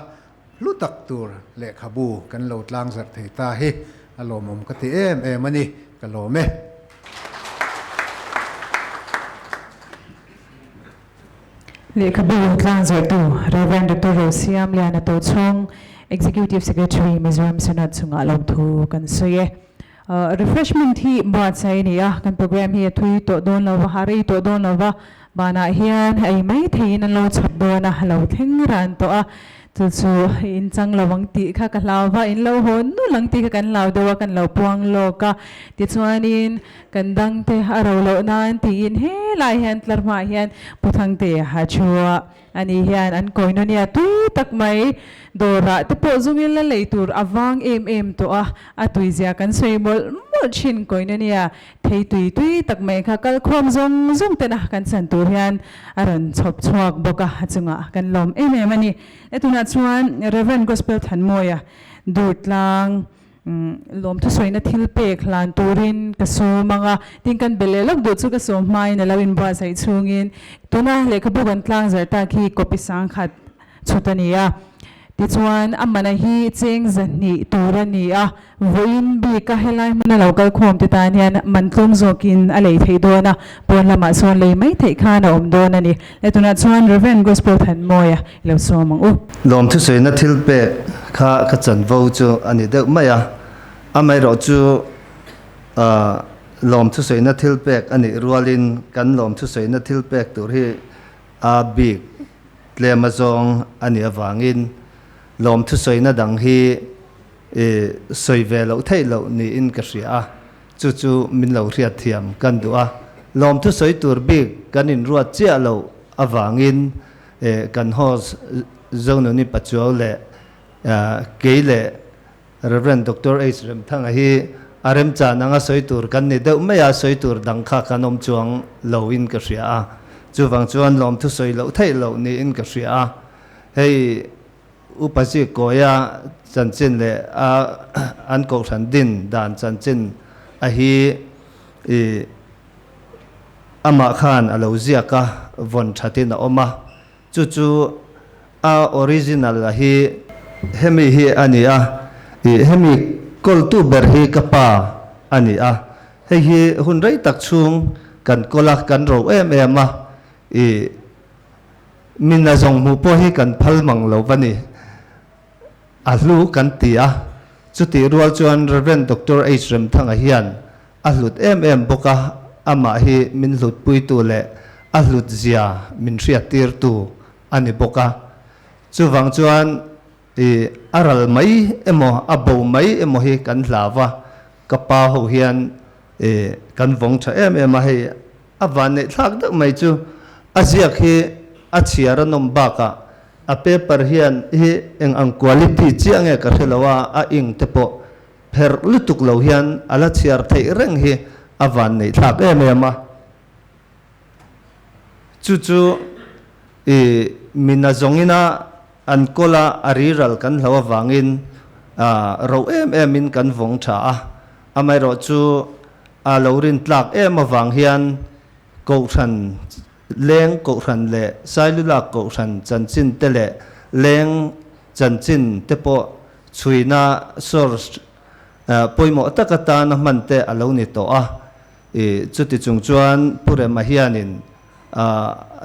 hlu tak tur lehkhabu kan lo tlang zarh thei ta hi a lawmawm ka ti em em a ni, ka lawm e. Lehkhabu tlang zarhtu Rev. Doctor Rosiam Liana Tochhawng, Executive Secretary, Mizoram Synod chungah lawmthu kan sawi e. Refreshment hi buatsaih a ni a, kan program hi a thui tawh dawn lo va, a rei tawh dawn lo va, banah hian ei mai theiin an lo chhawp dawn a, lo thleng ran tawh a, chu chu in chang lo ang tih kha ka hlau va, in lo haw nul ang tih kha kan hlau deuh a, kan lo puang lawk a, tichuanin kan dangte a ro loh nan tiin helai hian tlar hmaah hian Pu Thangtea ha thu a. Ani hian an kawi nawn nia tui tak mai dawrah te pawh zungin la lei tur a vang em em tawh a, a tuizia kan sawi mawlh mawlh thin kawi nawn nia thei tui tui tak mai kha kal khawm zawng zawng tena kan chan tur hian a rawn chhawp chhuak bawk a, a chungah kan lawm em em a ni. E tunah chuan Rev. Gospel Thanmawia Durtlang. Lawmthu sawina thil pek hlan turin ka sawm ang a, tin kan be leh lawk duh chu ka sawm hmain a lo inbuatsaih chhungin tuna lehkhabu kan tlang zarh tak hi copy sangkhat chhut a ni a. Tichuan a mana hi cheng zahnih tur a ni a, vawiin bika helai hmuna lo kal khawm te tan hian man tlawm zawkin a lei theih dawn a, pawn lamah sawn lei mai theih khan a awm dawn a ni. Leh tunah chuan Rev. Gospel Thanmawia i lo sawm ang u. Lawmthu sawina thil pek kha ka chanvo chu a ni deuh mai a, amaherawh chu lawmthu sawina thil pek a nih rualin kan lawmthu sawina thil pek tur hi a bik tlem azawng a nih avangin lawmthu sawina dang hi sawi ve loh theih loh niin ka hria a. Chu chu min lo hriatthiam kan duh a, lawmthu sawi tur bik kan inruat chiah loh avangin kan host Zonuni Pachuau leh kei leh Rev. Doctor H. Remthanga hi a remchan anga sawi tur kan ni deuh mai a, sawi tur dang kha kan awm chuang loin ka hria a, chuvang chuan lawmthu sawi loh theih loh niin ka hria a, hei Upa Zikawia chanchin leh a an kohhran din dan chanchin a hi i amah khan a lo ziak a, vawn thatin a awm a. Chu chu a original a hi hemi hi a ni a, i hemi kawltu ber hi ka pa a ni a. Hei hi hun rei tak chhung kan kawl a, kan ro em em a, i Min a zawng hmuh pawh hi kan phal mang lo va ni. A hlu kan ti a, chutih rual chuan Rev. Doctor H. Remthanga hian a hlut em em bawk a, amah hi min hlutpuitu leh a hlut zia min hriattirtu a ni bawk a. Chuvang chuan i a ral mai emaw a bo mai emaw hi kan hlau va, ka pa ho hian i kan vawng tha em em a, hei A vanneih thlak deuh mai chu a ziak hi a chhiar a nawm bakah A paper hian hi eng ang quality chiah nge ka hre lo a, a ink te pawh pherh lutuk lo hian a la chhiar theih reng hi a van neih thlak em em a. Chu chu i mina zawngina an kawl a, a riral kan hlo avangin ro em em in kan vawng tha a. Amaherawhchu a lo rin tlak em avang hian Kohhran leng Kohhran leh Sailulak Kohhran chanchin te leh leng chanchin te pawh chhuina source pawimawh tak atana hman te a lo ni tawh a. I chuti chung chuan Pu Rema hianin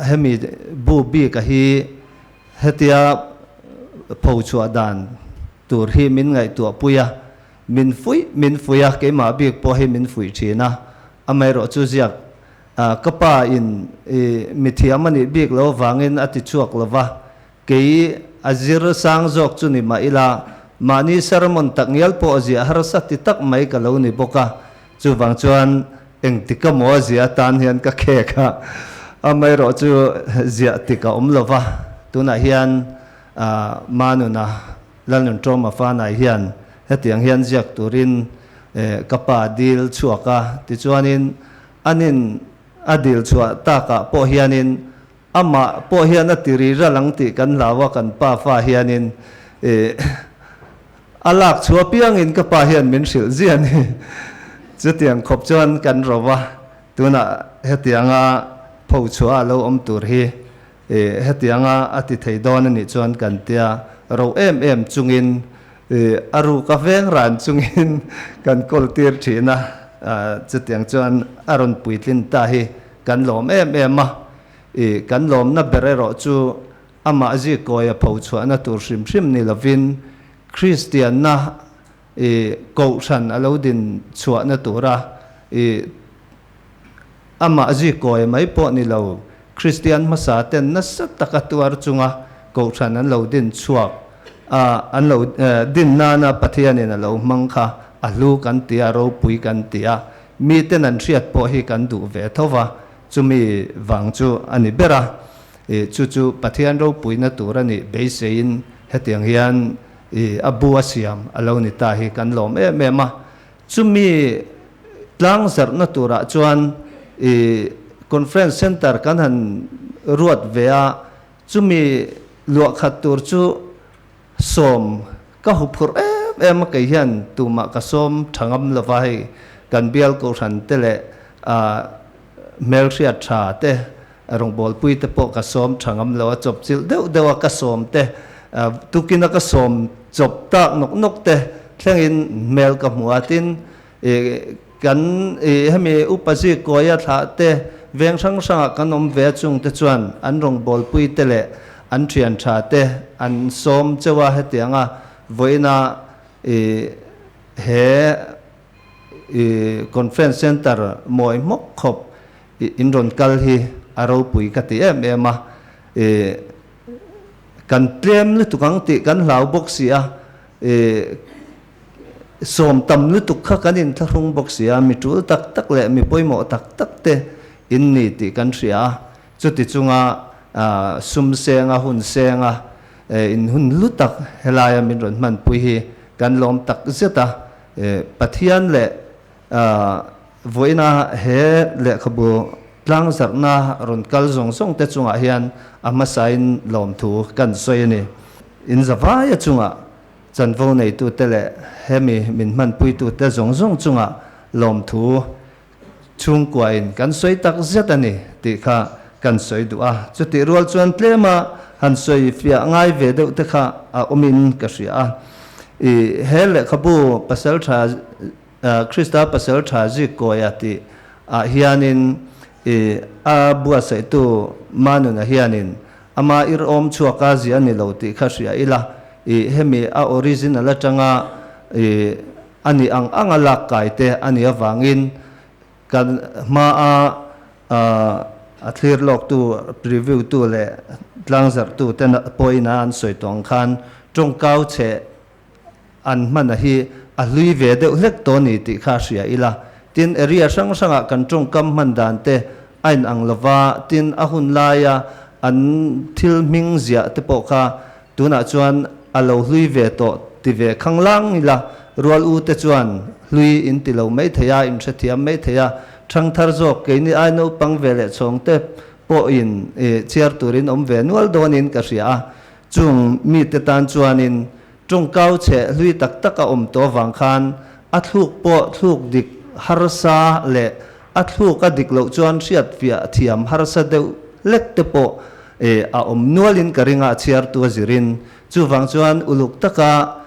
hemi bu bik a hi hetia pho chhuah dan tur hi min ngaihtuah pui a, min fuih min fuih a, keimah bik pawh hi min fuih thin a. Amaherawh chu ziak ka pa in mithiam a nih bik lo avangin a ti chhuak lo va, kei a zir sang zawk chu ni mah ila mahni sermon tak ngial pawh ziah harsa ti tak mai ka lo ni bawk a, chuvang chuan engtik emaw a ziah atan hian ka khek a, amaherawh chu ziah tik a awm lo va, tunah hian Manuna Lalnunṭawma Fanai hian hetiang hian ziak turin ka pa dil chhuak a, tichuanin anin a dil chhuah takah pawh hianin amah pawh hian a ti ri ral ang tih kan hlau a, kan pa fa hianin a lak chhuah piangin ka pa hian min hrilh zia a ni. Chutiang khawp chuan kan ro va, tunah hetianga pho chhuah a lo awm tur hi I hetianga a ti thei dawn a nih chuan kan tia ro em em chungin i a ruk a veng ran chungin kan kawl tir thin a, chutiang chuan a rawn puitlin ta hi kan lawm em em a, i kan lawmna ber erawh chu amah zikawi a pho chhuahna tur hrim hrim ni lovin Kristianna i kohhran a lo din chhuahna tura i amah zikawi mai pawh ni lo, Kristian hmasa ten nasa taka tuar chunga kohhran an lo din chhuak a, an lo din nana Pathianin a lo hmang kha a hlu kan ti a, ropui kan ti a, miten an hriat pawh hi kan duh ve tho va, chumi vang chu a ni ber a, i chu chu Pathian ropuina tur a nih beiseiin hetiang hian i a bu a siam a lo ni ta hi kan lawm em em a. Chumi tlang zarhna turah chuan i conference centre kan han ruat ve a, chumi luahkhat tur chu sawm ka huphurh em em a, kei hian tumah ka sawm tha ngam lova hei kan bial kohhran te leh hmelhriat tha te rawngbawlpui te pawh ka sawm tha ngam lo a, chawpchilh deuh deuh a ka sawm te, tukin a ka sawm chawp tak nawk nawk te thlengin hmel ka hmu a, tin kan hemi upa zik kawia thlah te veng hrang hrangah kan awm ve a chung te chuan an rawngbawlpui te leh an thian tha te an sawm cheu a, hetianga vawiina he conference centre mawi hmawk khawp in rawn kal hi a ropui ka ti em em a, kan tlem lutuk ang tih kan hlau bawk si a, sawm tam lutuk kha kan inthlahrung bawk si a, mi tul tak tak leh mi pawimawh tak tak te in ni tih kan hria a, chuti chunga sum senga hun senga in hun hlu tak helaia min rawn hmanpui hi kan lawm tak zet a, Pathian leh Vawiina he lehkhabu tlangzarhna rawn kal zawng zawng te chungah hian a hmasain lawmthu kan sawi a ni. In zavaia chungah chanvo neitute leh hemi min hmanpuitute zawng zawng chungah lawmthu chhungkuain kan sawi tak zet a ni tih kha kan sawi duh a. Chutih rual chuan tlema han sawi fiah ngai ve deuh te kha a awmin ka hria a. I he lehkhabu Pasaltha Krista pasal tha zik kawia tih ah hianin i a buatsaihtu Manuna hianin ama ir awm chhuak a zia ni lo tih kha hria ila, i hemi a original atanga i a nih ang anga lak kai te a nih avangin kan hma a a thlir lawk tu, preview tu leh tlangzarh tu te pawhin a an sawi tawh ang khan tawngkau chhe An hmana hi a hlui ve deuh hlek tawh ni tih kha hria ila. Tin, area hrang hrangah kan tawngkam hman dan te a inang lova, tin a hun laia an thil hming ziah te pawh kha tunah chuan a lo hlui ve tawh ti ve khanglang ila, rual u te chuan hlui in ti lo mai thei a, in hrethiam mai thei a, thangthar zawk keini ai naupang ve leh chhawng te pawhin chhiar turin awm ve nual dawnin ka hria a, chung mite tan chuanin tawngkau chhe hlui tak tak a awm tawh avang khan a thluk pawh thluk dik harsa leh a thluk a dik loh chuan hriatfiah thiam harsa deuh lek te pawh a awm nualin ka ring a, a chhiartu a zirin. Chuvang chuan uluk taka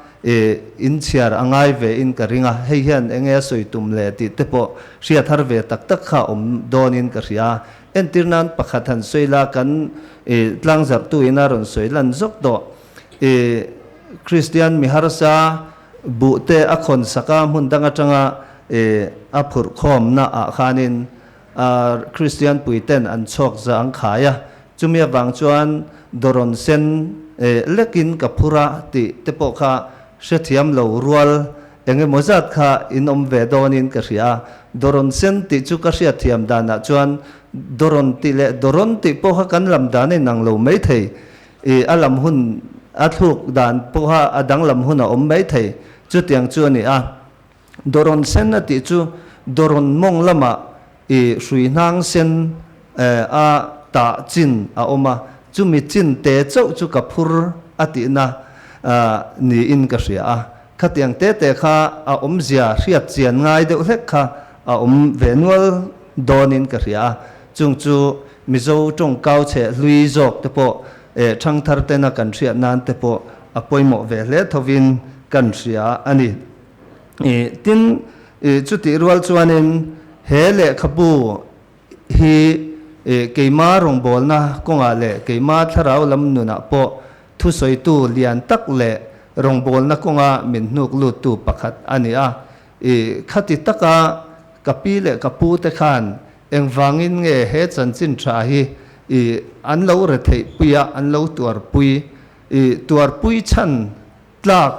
inchhiar a ngai ve in ka ring a, hei hian enge a sawi tum le tih te pawh hriat har ve tak tak kha awm dawnin ka hria. Entir nan pakhat han sawi la, kan tlangzarhtu in a rawn sawi lan zawk tawh. Kristian mi harsa buh te a khawn sak a, hmun dang atanga a phurh khawmna ah khanin Kristian puiten an chhawk za ang khai a, chumi avang chuan dawrawn sen lekin ka phur a tih te pawh kha hrethiam lo rual eng emaw zat kha in awm ve dawnin ka hria a. Dawrawn sen tih chu ka hriatthiam danah chuan dawrawn tih leh dawrawn tih pawh kha kan lam dan a inang lo mai thei. A lam hun a thluk dan pawha a danglam hun a awm mai thei. Chutiang chu a ni a. Dawrawn sen a tih chu dawrawn mawng lamah i hrui hnang sen a tah chin a awm a, chumi chin te chauh chu ka phur a tihna niin ka hria a. Khatiang te te kha a awmzia hriat chian ngai deuh hlek kha a awm ve nual dawnin ka hria a. Chung chu Mizo tawngkau chhe hlui zawk te pawh thangthar tena kan hriat nan te pawh a pawimawh ve hle thovin kan hria a ni. Tin, chutih rual chuanin he lehkhabu hi keima rawngbawlna kawngah leh keima thlarau lam nunah pawh thusawitu lian tak leh rawngbawlna kawnga min hnuk luttu pakhat a ni a. Khati taka ka pi leh ka pu te khan engvangin nge he chanchin tha hi an lo retheihpui a, an lo tuarpui, tuarpui chhan tlak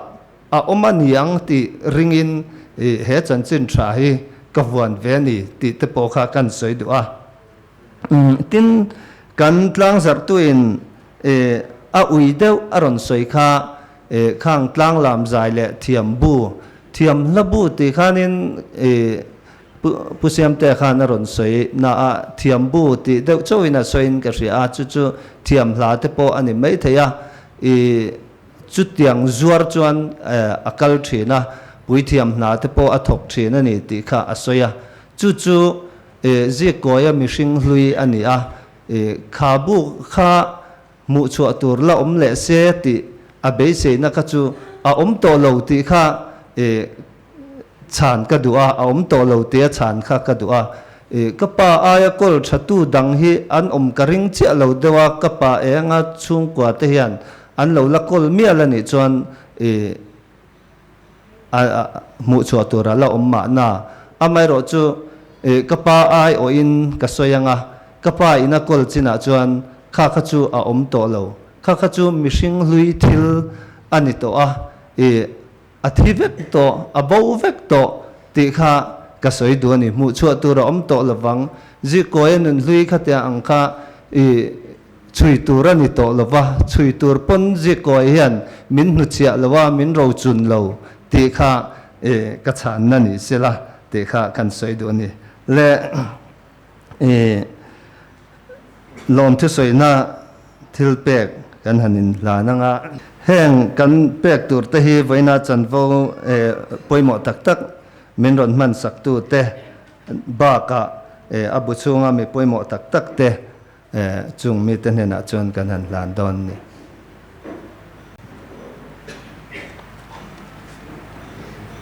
A awm a ni ang tih ringin he chanchin tha hi ka vuan ve a ni tih te pawh kha kan sawi duh a. Tin, kan tlangzarhtuin a ui deuh a rawn sawi kha khang tlanglam zai leh thiam bu, thiam hla bu tih khanin Pu Siamtea khan a rawn sawi na a, thiam bu tih deuh chauhin a sawiin ka hria a, chu chu thiam hla te pawh a ni maithei a. Chutiang zuar chuan a kal thin a, puithiam hna te pawh a thawk thin a ni tih kha a sawi a. Chu chu Zikawia mihring hlui a ni a, kha bu kha hmuhchhuah tur la awm leh se tih a beiseina kha chu a awm tawh lo tih kha Chhan ka duh a, a awm tawh lo tia chhan kha ka duh a. I ka pa aia kawl tha tu dang hi an awm ka ring chiah lo deuh a, ka pa enga chhungkua te hian an lo la kawl mial a nih chuan i a hmuh chhuah tur a la awm mahna. Amaherawh chu i ka pa ai awhin ka sawi ang a, ka pa ina kawl chinah chuan kha kha chu a awm tawh lo. Kha kha chu mihring hlui thil a ni tawh a, i A thi vek tawh, a bo vek tawh tih kha ka sawi duh a ni. Hmuh chhuah tur a awm tawh lovang. Zikawia nun hlui khatia ang kha i chhui tur a ni tawh lova, chhui tur pawn Zikawia hian min hnuchhiah lo a, min rochun lo tih kha i ka chhanna ni sela tih kha kan sawi duh a ni. Le i lawmthusawina thil pek kan han inhlan ang a. Heng kan pek tur te hi vawiina chanvo pawimawh tak tak min rawn hman saktu te bakah a bu chhunga mi pawimawh tak tak te chung mite hnenah chuan kan han hlan dawn a ni.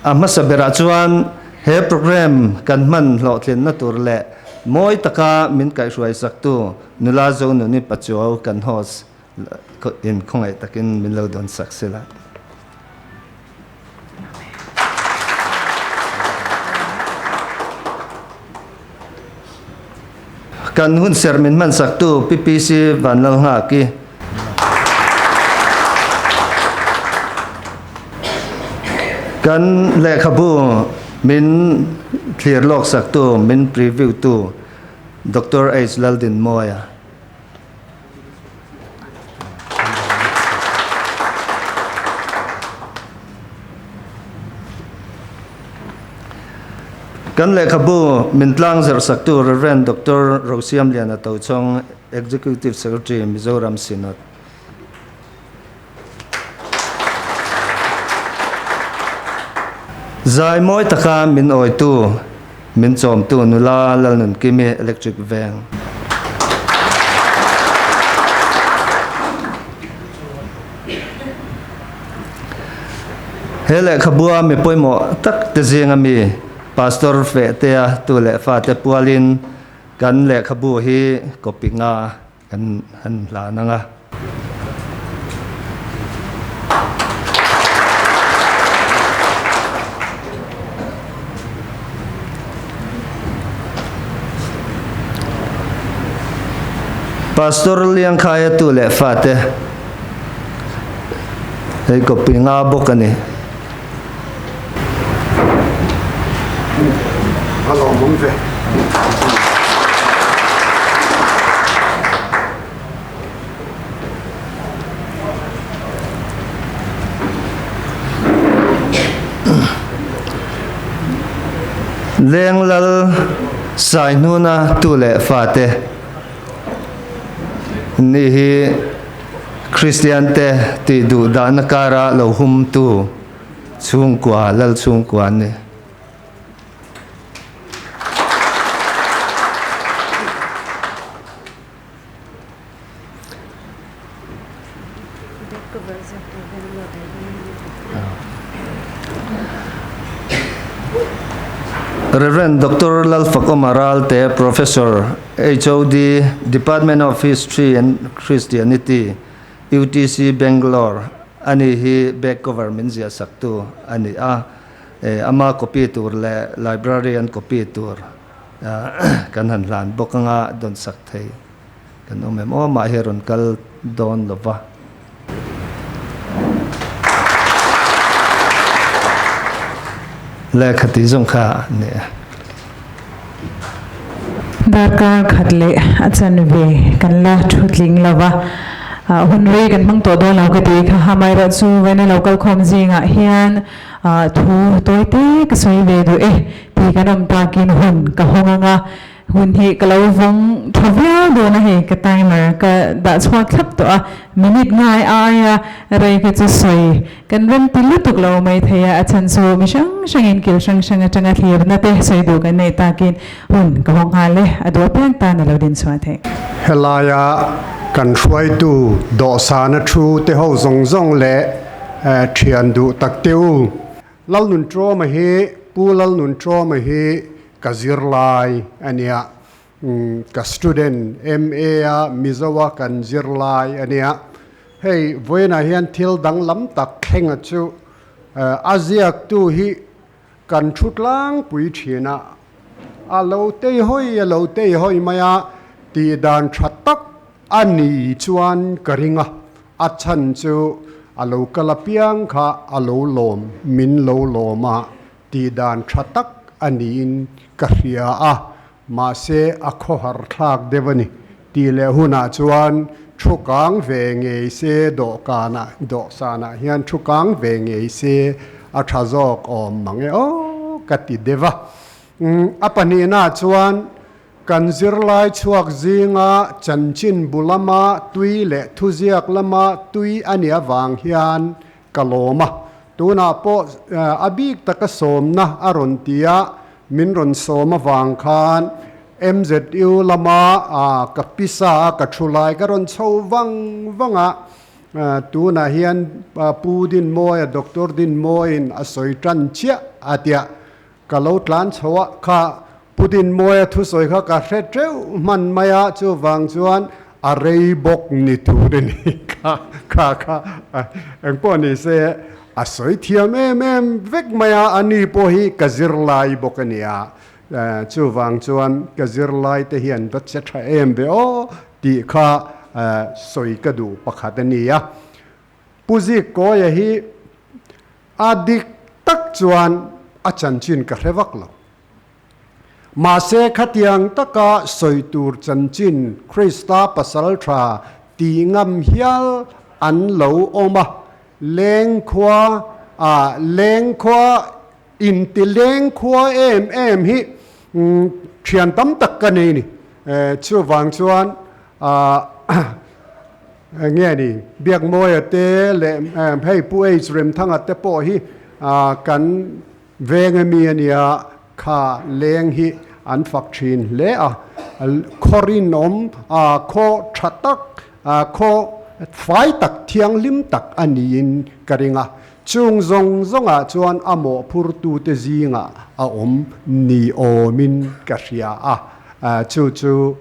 A hmasa berah chuan he program kan hman hlawhtlinna tur leh mawi taka min kaihhruai saktu nula Zonuni Pachuau kan host in khawngaih takin min lo dawn sak sila. Kan hunserh min hman saktu PPC Vanlalnghaki. Kan lehkhabu min thlir lawk saktu, min preview tu Doctor H. Laldinmawia. Kan lehkhabu min tlang zirhsaktu Rev. Doctor Rosiamliana Tochhawng, Executive Secretary, Mizoram Synod. Zai mawi taka min awitu, min chawmtu nula Lalnunkimi Electric Veng. He lehkhabua mi pawimawh tak te zinga mi Pastor Fehtea tu leh fate pualin kan lehkhabu hi copy nga kan han hlan ang a. Pastor Liangkhaia tu leh fate hei copy nga bawk a ni. Va lawmawm ve. Leng lal sai hnuna tu leh fate ni hi Kristian te tih duh dahna kara lo hum tu chhungkua lal chhungkua an ni. Rev. Doctor Lalfakawma Ralte, Professor, HOD, Department of History and Christianity, UTC Bangalore, ani hi back cover min ziah saktu a ni a, ama copy tur leh library an copy tur kan han hlan bawk anga dawn sak thei kan awm em aw, amah hi a rawn kal dawn lo va. Lehkha tih zawng kha a ni e. Darkar khat leh a chanve kan la thu tling lo va, hun rei kan hmang tawh dawn lo ka ti kha. Amaherawhchu vawiina lo kalkhawm zingah hian thu tawi te ka sawi ve duh e tih kan awm takin hun ka hawng ang a. Hun hi ka lo vawng tha viau dawn a hei, ka timer ka dah chhuak thlap tawh a, minute ngai aia rei kha chu sawi kan rem ti lutuk lo mai thei a, a chhan chu mi hrang hrangin kil hrang hrang atanga thlirna te sawi duh kan neih takin hun ka hawng nghal e, a duh apiang tan a lo din chhuah theih. Helaia kan hruaitu dawhsana thu te ho zawng zawng leh thian duh tak te u. Lalnunṭawma hi Pu Lalnunṭawma hi ka zirlai a nia. Ka student MA a Mizo-a kan zirlai a nia. Hei vawiinah hian thil danglam tak thlenga chu a ziaktu hi kan thu tlangpui thin a, a lo teihawi a lo teihawi mai a, tihdan tha tak a ni chuan ka ring a. A chhan chu a lo kal apiang kha a lo lawm, min lo lawm a, tih dan tha tak a niin ka hria a, mahse a khawhar thlak deuh a ni tih leh hunah chuan thu kang ve ngei se dawhkanah, dawhsanah hian thu kang ve ngei se a tha zawk awm mang e aw ka ti deuh a. A pahnihnaah chuan Kan zirlai chhuak zinga chanchin bu lama tui leh thuziak lama tui a nih avang hian ka lawm a. Tunah pawh a bik taka sawmna a rawn ti a, min rawn sawm avang khan MZU lama ka pisa a ka thu lai ka rawn chho vang vang a. Tunah hian Pu Dinmawia, Doctor Dinmawiin a sawi tan chiah a tia. Ka lo tlan chho a, kha Putin Mawia thusawi kha ka hre teuh hman mai a, chuvang chuan a rei bawk ni tur a ni kha kha kha engpawh ni se a sawi thiam em em vek mai a, a ni pawh hi ka zirlai bawk a nia, chuvang chuan ka zirlai te hian va che tha em ve aw tih kha sawi ka duh pakhat a ni a. Pu Zikkawia hi a dik tak chuan a chanchin ka hre vak lo. Mahse khatiang taka sawi tur chanchin Krista pasal tha tih ngam hial an lo awm a, lengkhua ah lengkhua. Intileng khua em em hi thian tam tak ka nei ni. Chuvang chuan nge ni Biakmawia te leh hei Pu H Remthanga te pawh hi kan veng ami a nia kha leng hi an fak thin hle a. Khaw rinawm, khaw tha tak, khaw fai tak, thianghlim tak a niin ka ring a. Chung zawng zawngah chuan a mawhphurtute zingah a awm ni awmin ka hria a, chu chu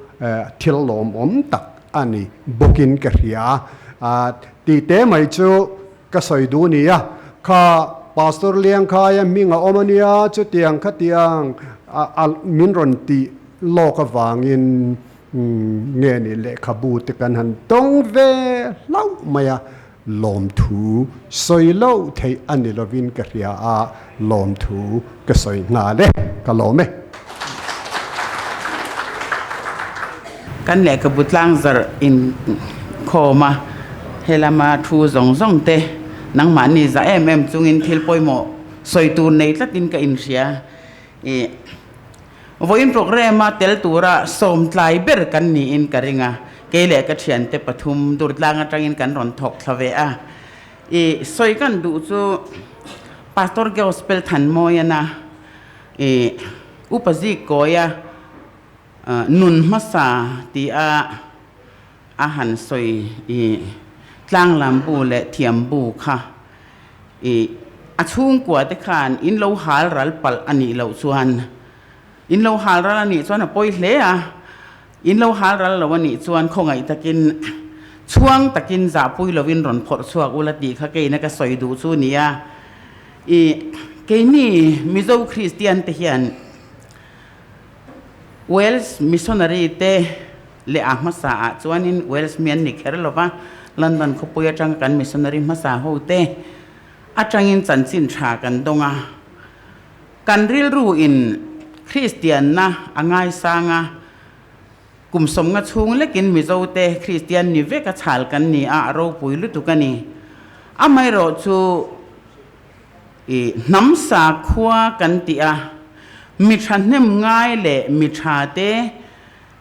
thil lawmawm tak a ni bawkin ka hria. Tih te mai chu ka sawi duh nia, kha Pastor Liangkhaia hming a awm a nia, chutiang khatiang min rawn tih lawk avangin nge ni lehkhabu te kan han tawng ve hlauh mai a. Lawmthu sawi loh theih a ni lovin ka hria a, lawmthu ka sawi nghal e, ka lawm e. Kan lehkhabu tlangzarh inkhawm a, helama thu zawng zawng te nangmahni za em em chungin thil pawimawh sawi tur nei tlatin ka inhria. Ih, vawiin programme a tel tura sawmtlai ber kan niin ka ring a, kei leh ka thiante pathum Durtlang atangin kan rawn thawk thla ve a. Ih, sawi kan duh chu Pastor Gospel Thanmawiana, ih, Upa Zikkawia nun hmasa ti a a han sawi, ih, tlanglam bu leh thiam bu kha. I a chhungkua te khan in lo hal ral palh a nih loh chuan, in lo hal ral a nih chuan a pawi hle a, in lo hal ral lo a nih chuan khawngaih takin chhuang takin zahpui lovin rawn phawrh chhuak ula tih kha keina ka sawi duh chu nia. I keini Mizo Kristian te hian Wales missionary te leh a hmasa ah chuanin Wales mi an ni kher lo va, London khawpui atanga kan missionary hmasa ho te atangin chanchin tha kan dawng a. Kan rilru in Kristianna a ngaisang a, kum sawmnga chhung lekin Mizo te Kristian ni vek a chhal kan ni a, a ropui lutuk a ni. Amaherawhchu I hnam sakhua kan tih a, mi thahnem ngai leh mi tha te,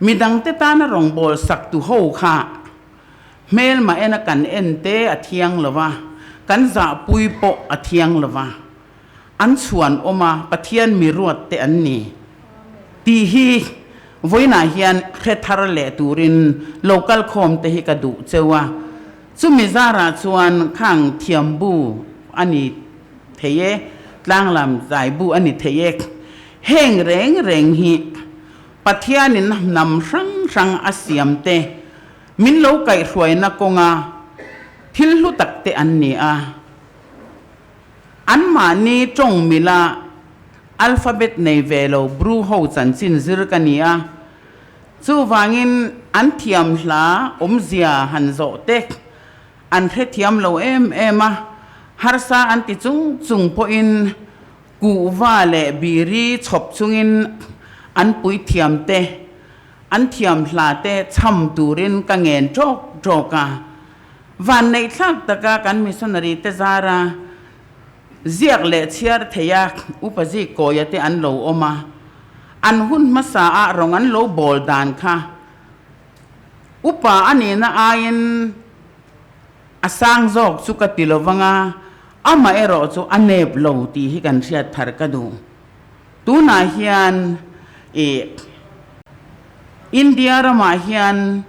mi dangte tana rawngbâwl sak tu ho kha hmelma ena kan en te a thiang lo va, kan zahpui pawh a thiang lo va, an chhuan awm a, Pathian mi ruat te an ni tih hi vawiinah hian hre thar leh turin lo kal khawm te hi ka duh cheu a. Chumi zarah chuan khang thiam bu a ni thei e, tlanglam zai bu a ni thei e. Heng reng reng hi Pathianin hnam hrang hrang a siam te, min lo kaihhruaina kawnga thil hlu tak te an ni a. Anmahni tawng mila alphabet nei ve lo Bru ho chanchin zir ka ni a. Chuvangin an thiam hla awmzia han zawh te an hrethiam lo em em a, harsa an ti chung chung pawhin kuhva leh biri chhawp chungin an puithiam te, an thiam hla te chham turin ka ngen ṭawk ṭawk a. Vanneihthlak taka kan missionary te zara ziak leh chhiar theia Upa Zikkawia te an lo awm a, an hun hmasa ah rawng an lo bawl dan kha Upa a nihna aiin a sang zawk chu ka ti lo vang a, amah erawh chu a nep lo tih hi kan hriat thar ka duh. Tunah hian ih India ramah hian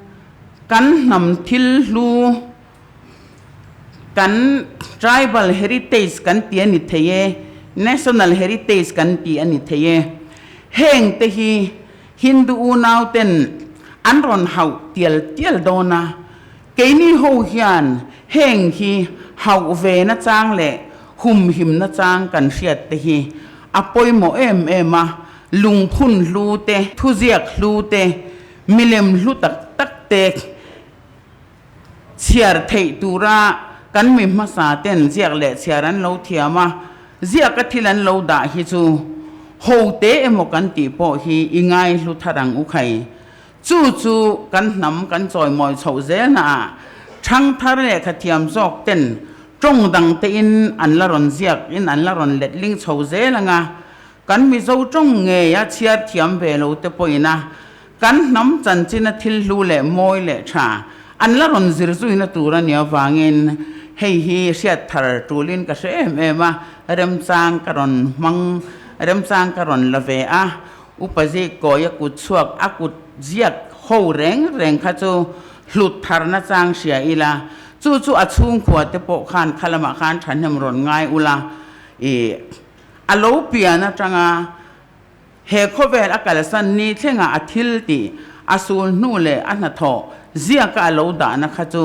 kan hnam thil hlu, Kan tribal heritage kan ti a ni thei e, national heritage kan ti a ni thei e. Heng te hi Hindu unau ten an rawn hauh tial tial dawn a, keini ho hian heng hi hauh ve na chang leh humhim na chang kan hriat te hi a pawimawh em em a, lungphun hlu te, thuziak hlu te, milem hlu tak tak te, Chhiar theih tura kan mi hmasa ten ziak leh chhiar an lo thiam a, ziaka thil an lo dah hi chu ho te emaw kan tih pawh hi i ngai hlu thar ang u khai. Chu chu kan hnam kan chawimawi chhoh zelnaah thangthar lehkhathiam zawk ten Tawng dang tein an la rawn ziak in an la rawn letling chho zel ang a, kan Mizo tawng ngei a chhiar thiam ve lo te pawhin a kan hnam chanchina thil hlu leh mawi leh tha an la rawn zir zuina tur a nih avangin hei hi hriat thar tulin ka hre em em a, remchang ka rawn hmang remchang ka rawn la ve a, upa zik kawi a kut chhuak a kut ziak ho reng reng kha chu hlut tharna chang hria ila, chu chu a chhungkhua te pawh khan kha lamah khan thahnem rawn ngai ula, ih a lo pian atanga he khawvel a kalsan ni thlengah a thil tih a sul hnu leh a hnathawh ziaka a lo dahna kha chu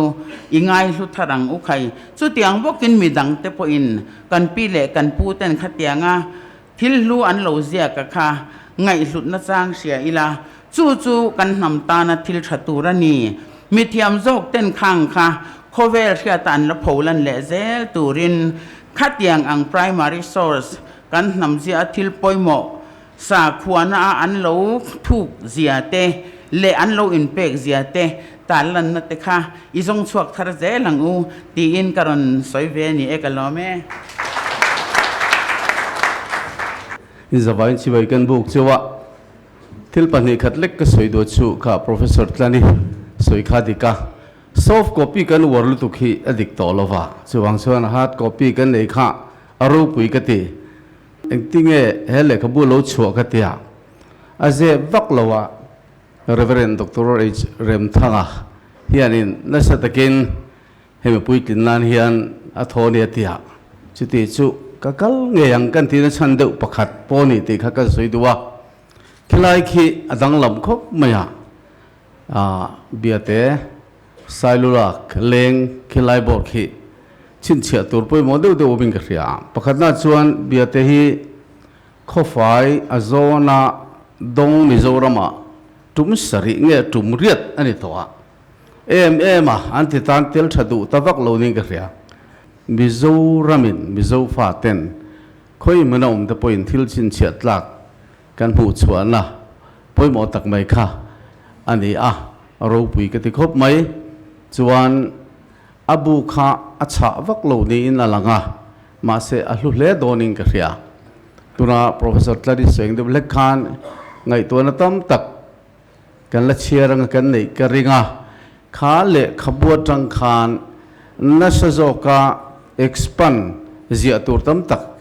i ngai hlu thar ang u khai. Chutiang bawkin midang te pawhin kan pi leh kan pu ten khatianga thil hlu an lo ziaka kha ngaihhlutna chang hria ila, chu chu kan hnam tana thil tha tur a ni. Mithiam zawk ten khang kha khawvel hriata an la pholan leh zel turin khatiang ang primary source kan hnam zia a thil pawimawh sakhuana a an lo thuk zia te leh an lo inpek zia te tarlanna te kha i zawng chhuak thar zel ang u tiin ka rawn sawi ve a ni e ka lawm e. In zavain chibai kan buk cheu a, thil pahnih khat lek ka sawi duh chu kha Professor Tlani sawi kha dik a, soft copy kan uar lutuk hi a dik tawh lo va, chuvang chuan hard copy kan nei kha a ropui ka ti. Engtinge he lehkhabu lo chhuah ka tia a zep vak lo a, Rev. Doctor H. Remthanga hianin nasa takin hemi puitlin nan hian a thaw nia tia chuti chu ka kal ngei ang kan tihna chhan deuh pakhat pawh ni tih kha kan sawi duh a, khilai khi a danglam khawp mai a, Biate Sailulak leng khilai bawr khi chhinchhiah tur pawimawh deuh deuh awmin ka hria a, pakhatna chuan Biate hi Khawfai a zawna dawng Mizoramah tum sarih nge tum riat a ni tawh a, em em a an ti tan tel tha duh ta vak lo niin ka hria. Mizoramin Mizo faten khawi hmuna awm te pawhin thil chhinchhiah tlak kan hmuh chhuahna pawimawh tak mai kha a ni a, ropui ka ti khawp mai. Chuan a bu kha a chhah vak lo niin a lang a, mahse a hlu hle dawnin ka hria. Tuna Professor Tladi Seng deuh hlek khan ngaihtuahna tam tak kan la chhiar anga kan neih ka ring a, kha lehkhabu atang khan nasa zawka expand ziah tur tam tak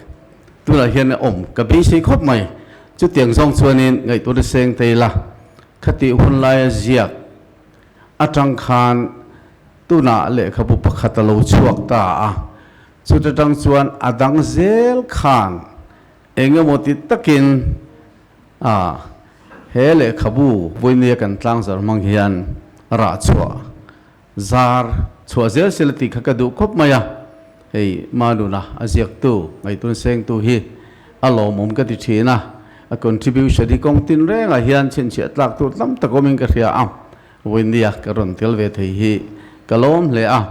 tunah hian a awm ka beisei khawp mai. Chutiang zawng chuanin ngaihtuahna seng te ila khatih hun laia ziak atang khan tunah lehkhabu pakhat a lo chhuak ta a. Chuta tang chuan a dang zel khan eng emaw ti takin a he lehkhabu vawinia kan tlangzar hmang hian rah chhuah zar chhuah zel sela tih kha ka duh khawp mai a, hei Manuna a ziaktu ngaihtuan sengtu hi a lawmawm ka ti thin a, a contribution hi kawng tin rengah hian chhinchhiah tlak tur tam tak awmin ka hria a, vawinia ka rawn tel ve thei hi ka lawm hle a.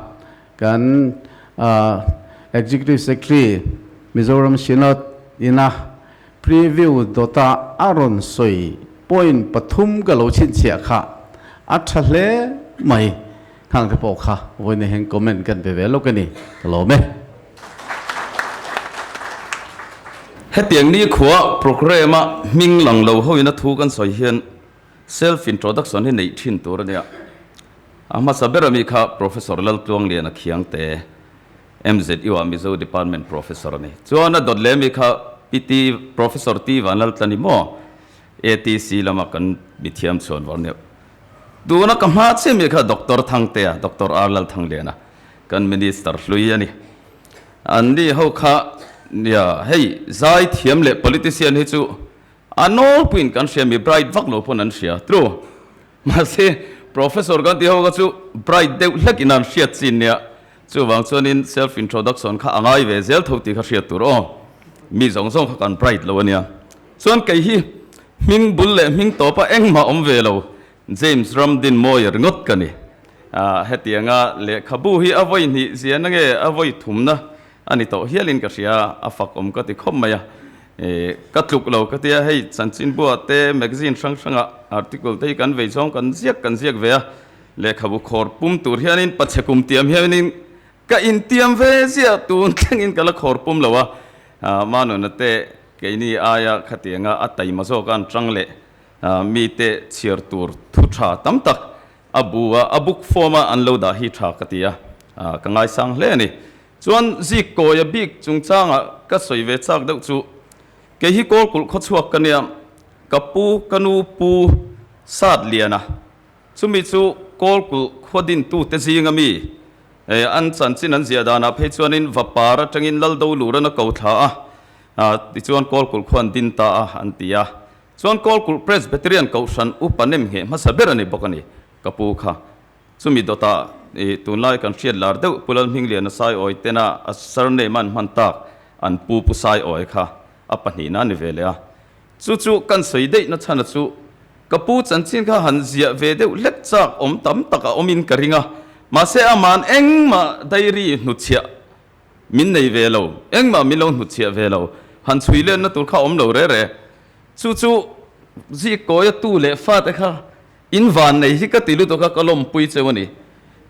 Kan Executive Secretary Mizoram Synod ina preview dawta a rawn sawi point pathum ka lo chhinchhiah kha a tha hle mai. Khang te pawh kha vawiin hian comment kan pe ve lawk a ni. Ka lawm e. Hetiang nikhua programme a hming lang lo hoin a thu kan sawi hian Self introduction hi neih thin tur a nia. A hmasa ber ami kha Professor Laltluangliana Khiangte, MZU ah Mizo Department Professor a ni. Chuan a dawt leh ami kha PT Professor T Vanlaltlani maw ATC lama kan mithiam chhuan var nia. Tuna ka hma chiah mi kha Doctor Thangtea, Doctor R Lalthangliana, kan Minister hlui a ni. An ni ho kha nia hei zai thiam leh politician hi chu A nawlpuiin kan hria mi bright vak lo pawn an hria true. Mahse Professor kan tih ho kha chu bright deuh hlek in an hriat chin nia. Chuvang chuanin self introduction kha a ngai ve zel tho tih kha hriat tur aw. Mi zawng zawng kha kan bright lo ania. Chuan kei hi hming bul leh hming tawpa engmah awm ve lo James Ramdinmawia ringawt ka ni. Hetianga lehkhabu hi a vawi hnih ziahna nge a vawi thumna a ni tawh hialin ka hria, a fak awm ka ti khawp mai a. Ka tluk lo ka tia, hei chanchinbua te magazine hrang hrangah article te hi kan vei zawng kan ziak kan ziak ve a, lehkhabu khawr pum tur hianin pachhe kum tiam hianin Ka intiam ve ziah tun thlengin ka la khawr pum lo a, Manuna te keini aia khatianga a taima zawk an tang leh mite chhiar tur thu tha tam tak a bu a, a book form a an lo dah hi tha ka ti a, ka ngaisang hle a ni. Chuan zik kawia bik chungchanga ka sawi ve chak deuh chu kei hi Kawlkulh khawchhuak ka nia, ka pu ka nu pu Sat Liana chumi chu Kawlkulh khua dintute zinga mi an chanchin an ziah danah phei chuanin Vapar atangin Laldo Luran a ko thla a, tichuan Kawlkulh khua an din ta a an ti a. Chuan Kawlkulh Presbyterian Kohhran upa nem ngheh hmasa ber a ni bawk a ni, ka pu kha. Chumi dawtah i tunlai kan hriat lar deuh Pu Lalhmingliana Saiawi tena a surname an hman tak an pu Pu Saiawi kha a pahnihna a ni ve leh a. Chu chu kan sawi daih na chhana chu ka pu chanchin kha han ziah ve deuh hlek chak awm tam tak a awmin ka ring a, mahse aman engmah diary hnutchhiah min nei ve lo, engmah min lo hnutchhiah ve lo, han chhui lenna tur kha awm lo re re. Chu chu zik kawia tu leh fate kha In van nei hi ka ti lutuk a, ka lawmpui cheu a ni.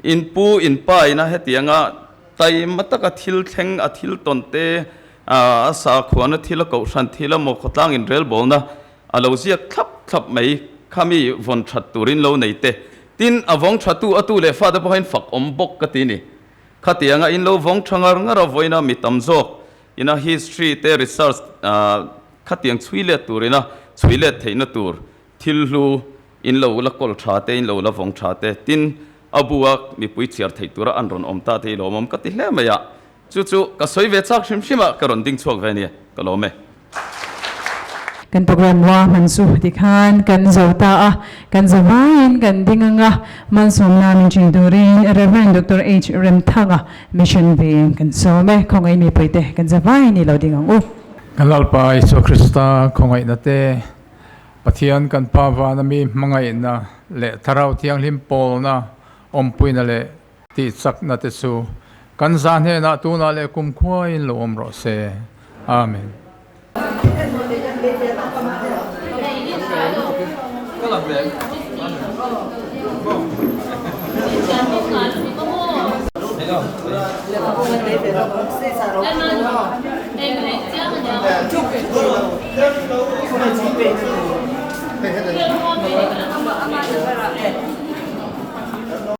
In pu, in pa ina hetianga taima taka thil thleng, a thil tawn te, a sakhuana thil, a kohhran thil emaw khawtlang inrelbawlna a lo ziak thlap thlap mai kha mi vawn that turin lo nei te. Tin, a vawng thatu a tu leh fate pawh hian fak awm bawk ka ti ni. Khatianga in lo vawng tha ngar ngar a vawiina mi tam zawk ina history te research khatiang chhui let turina chhui let theihna tur Thil hlu in lo la kawl tha te, in lo la vawng tha te, tin a bu a mipui chhiar theih tura an rawn awm ta te hi lawmawm ka ti hle mai a, chu chu ka sawi ve chak hrim hrim a, ka rawn ding chhuak ve a ni, ka lawm e. Kan program lua hman chu tikhan kan zo ta a, kan za vaiin kan ding ang a, malsawmna min chin turin Rev. Doctor H. Remthanga Mission Veng kan sawm e, khawngaih mipuite kan za vaiin i lo ding ang u. Kan Lalpa Isua Krista khawngaihna te Pathian kan Pa vana mi hmangaihna leh Thlarau Thianghlim pawlna, awmpuina leh tihchakna te chu kan za hnenah tunah leh kumkhuain lo awm rawh se. Amen.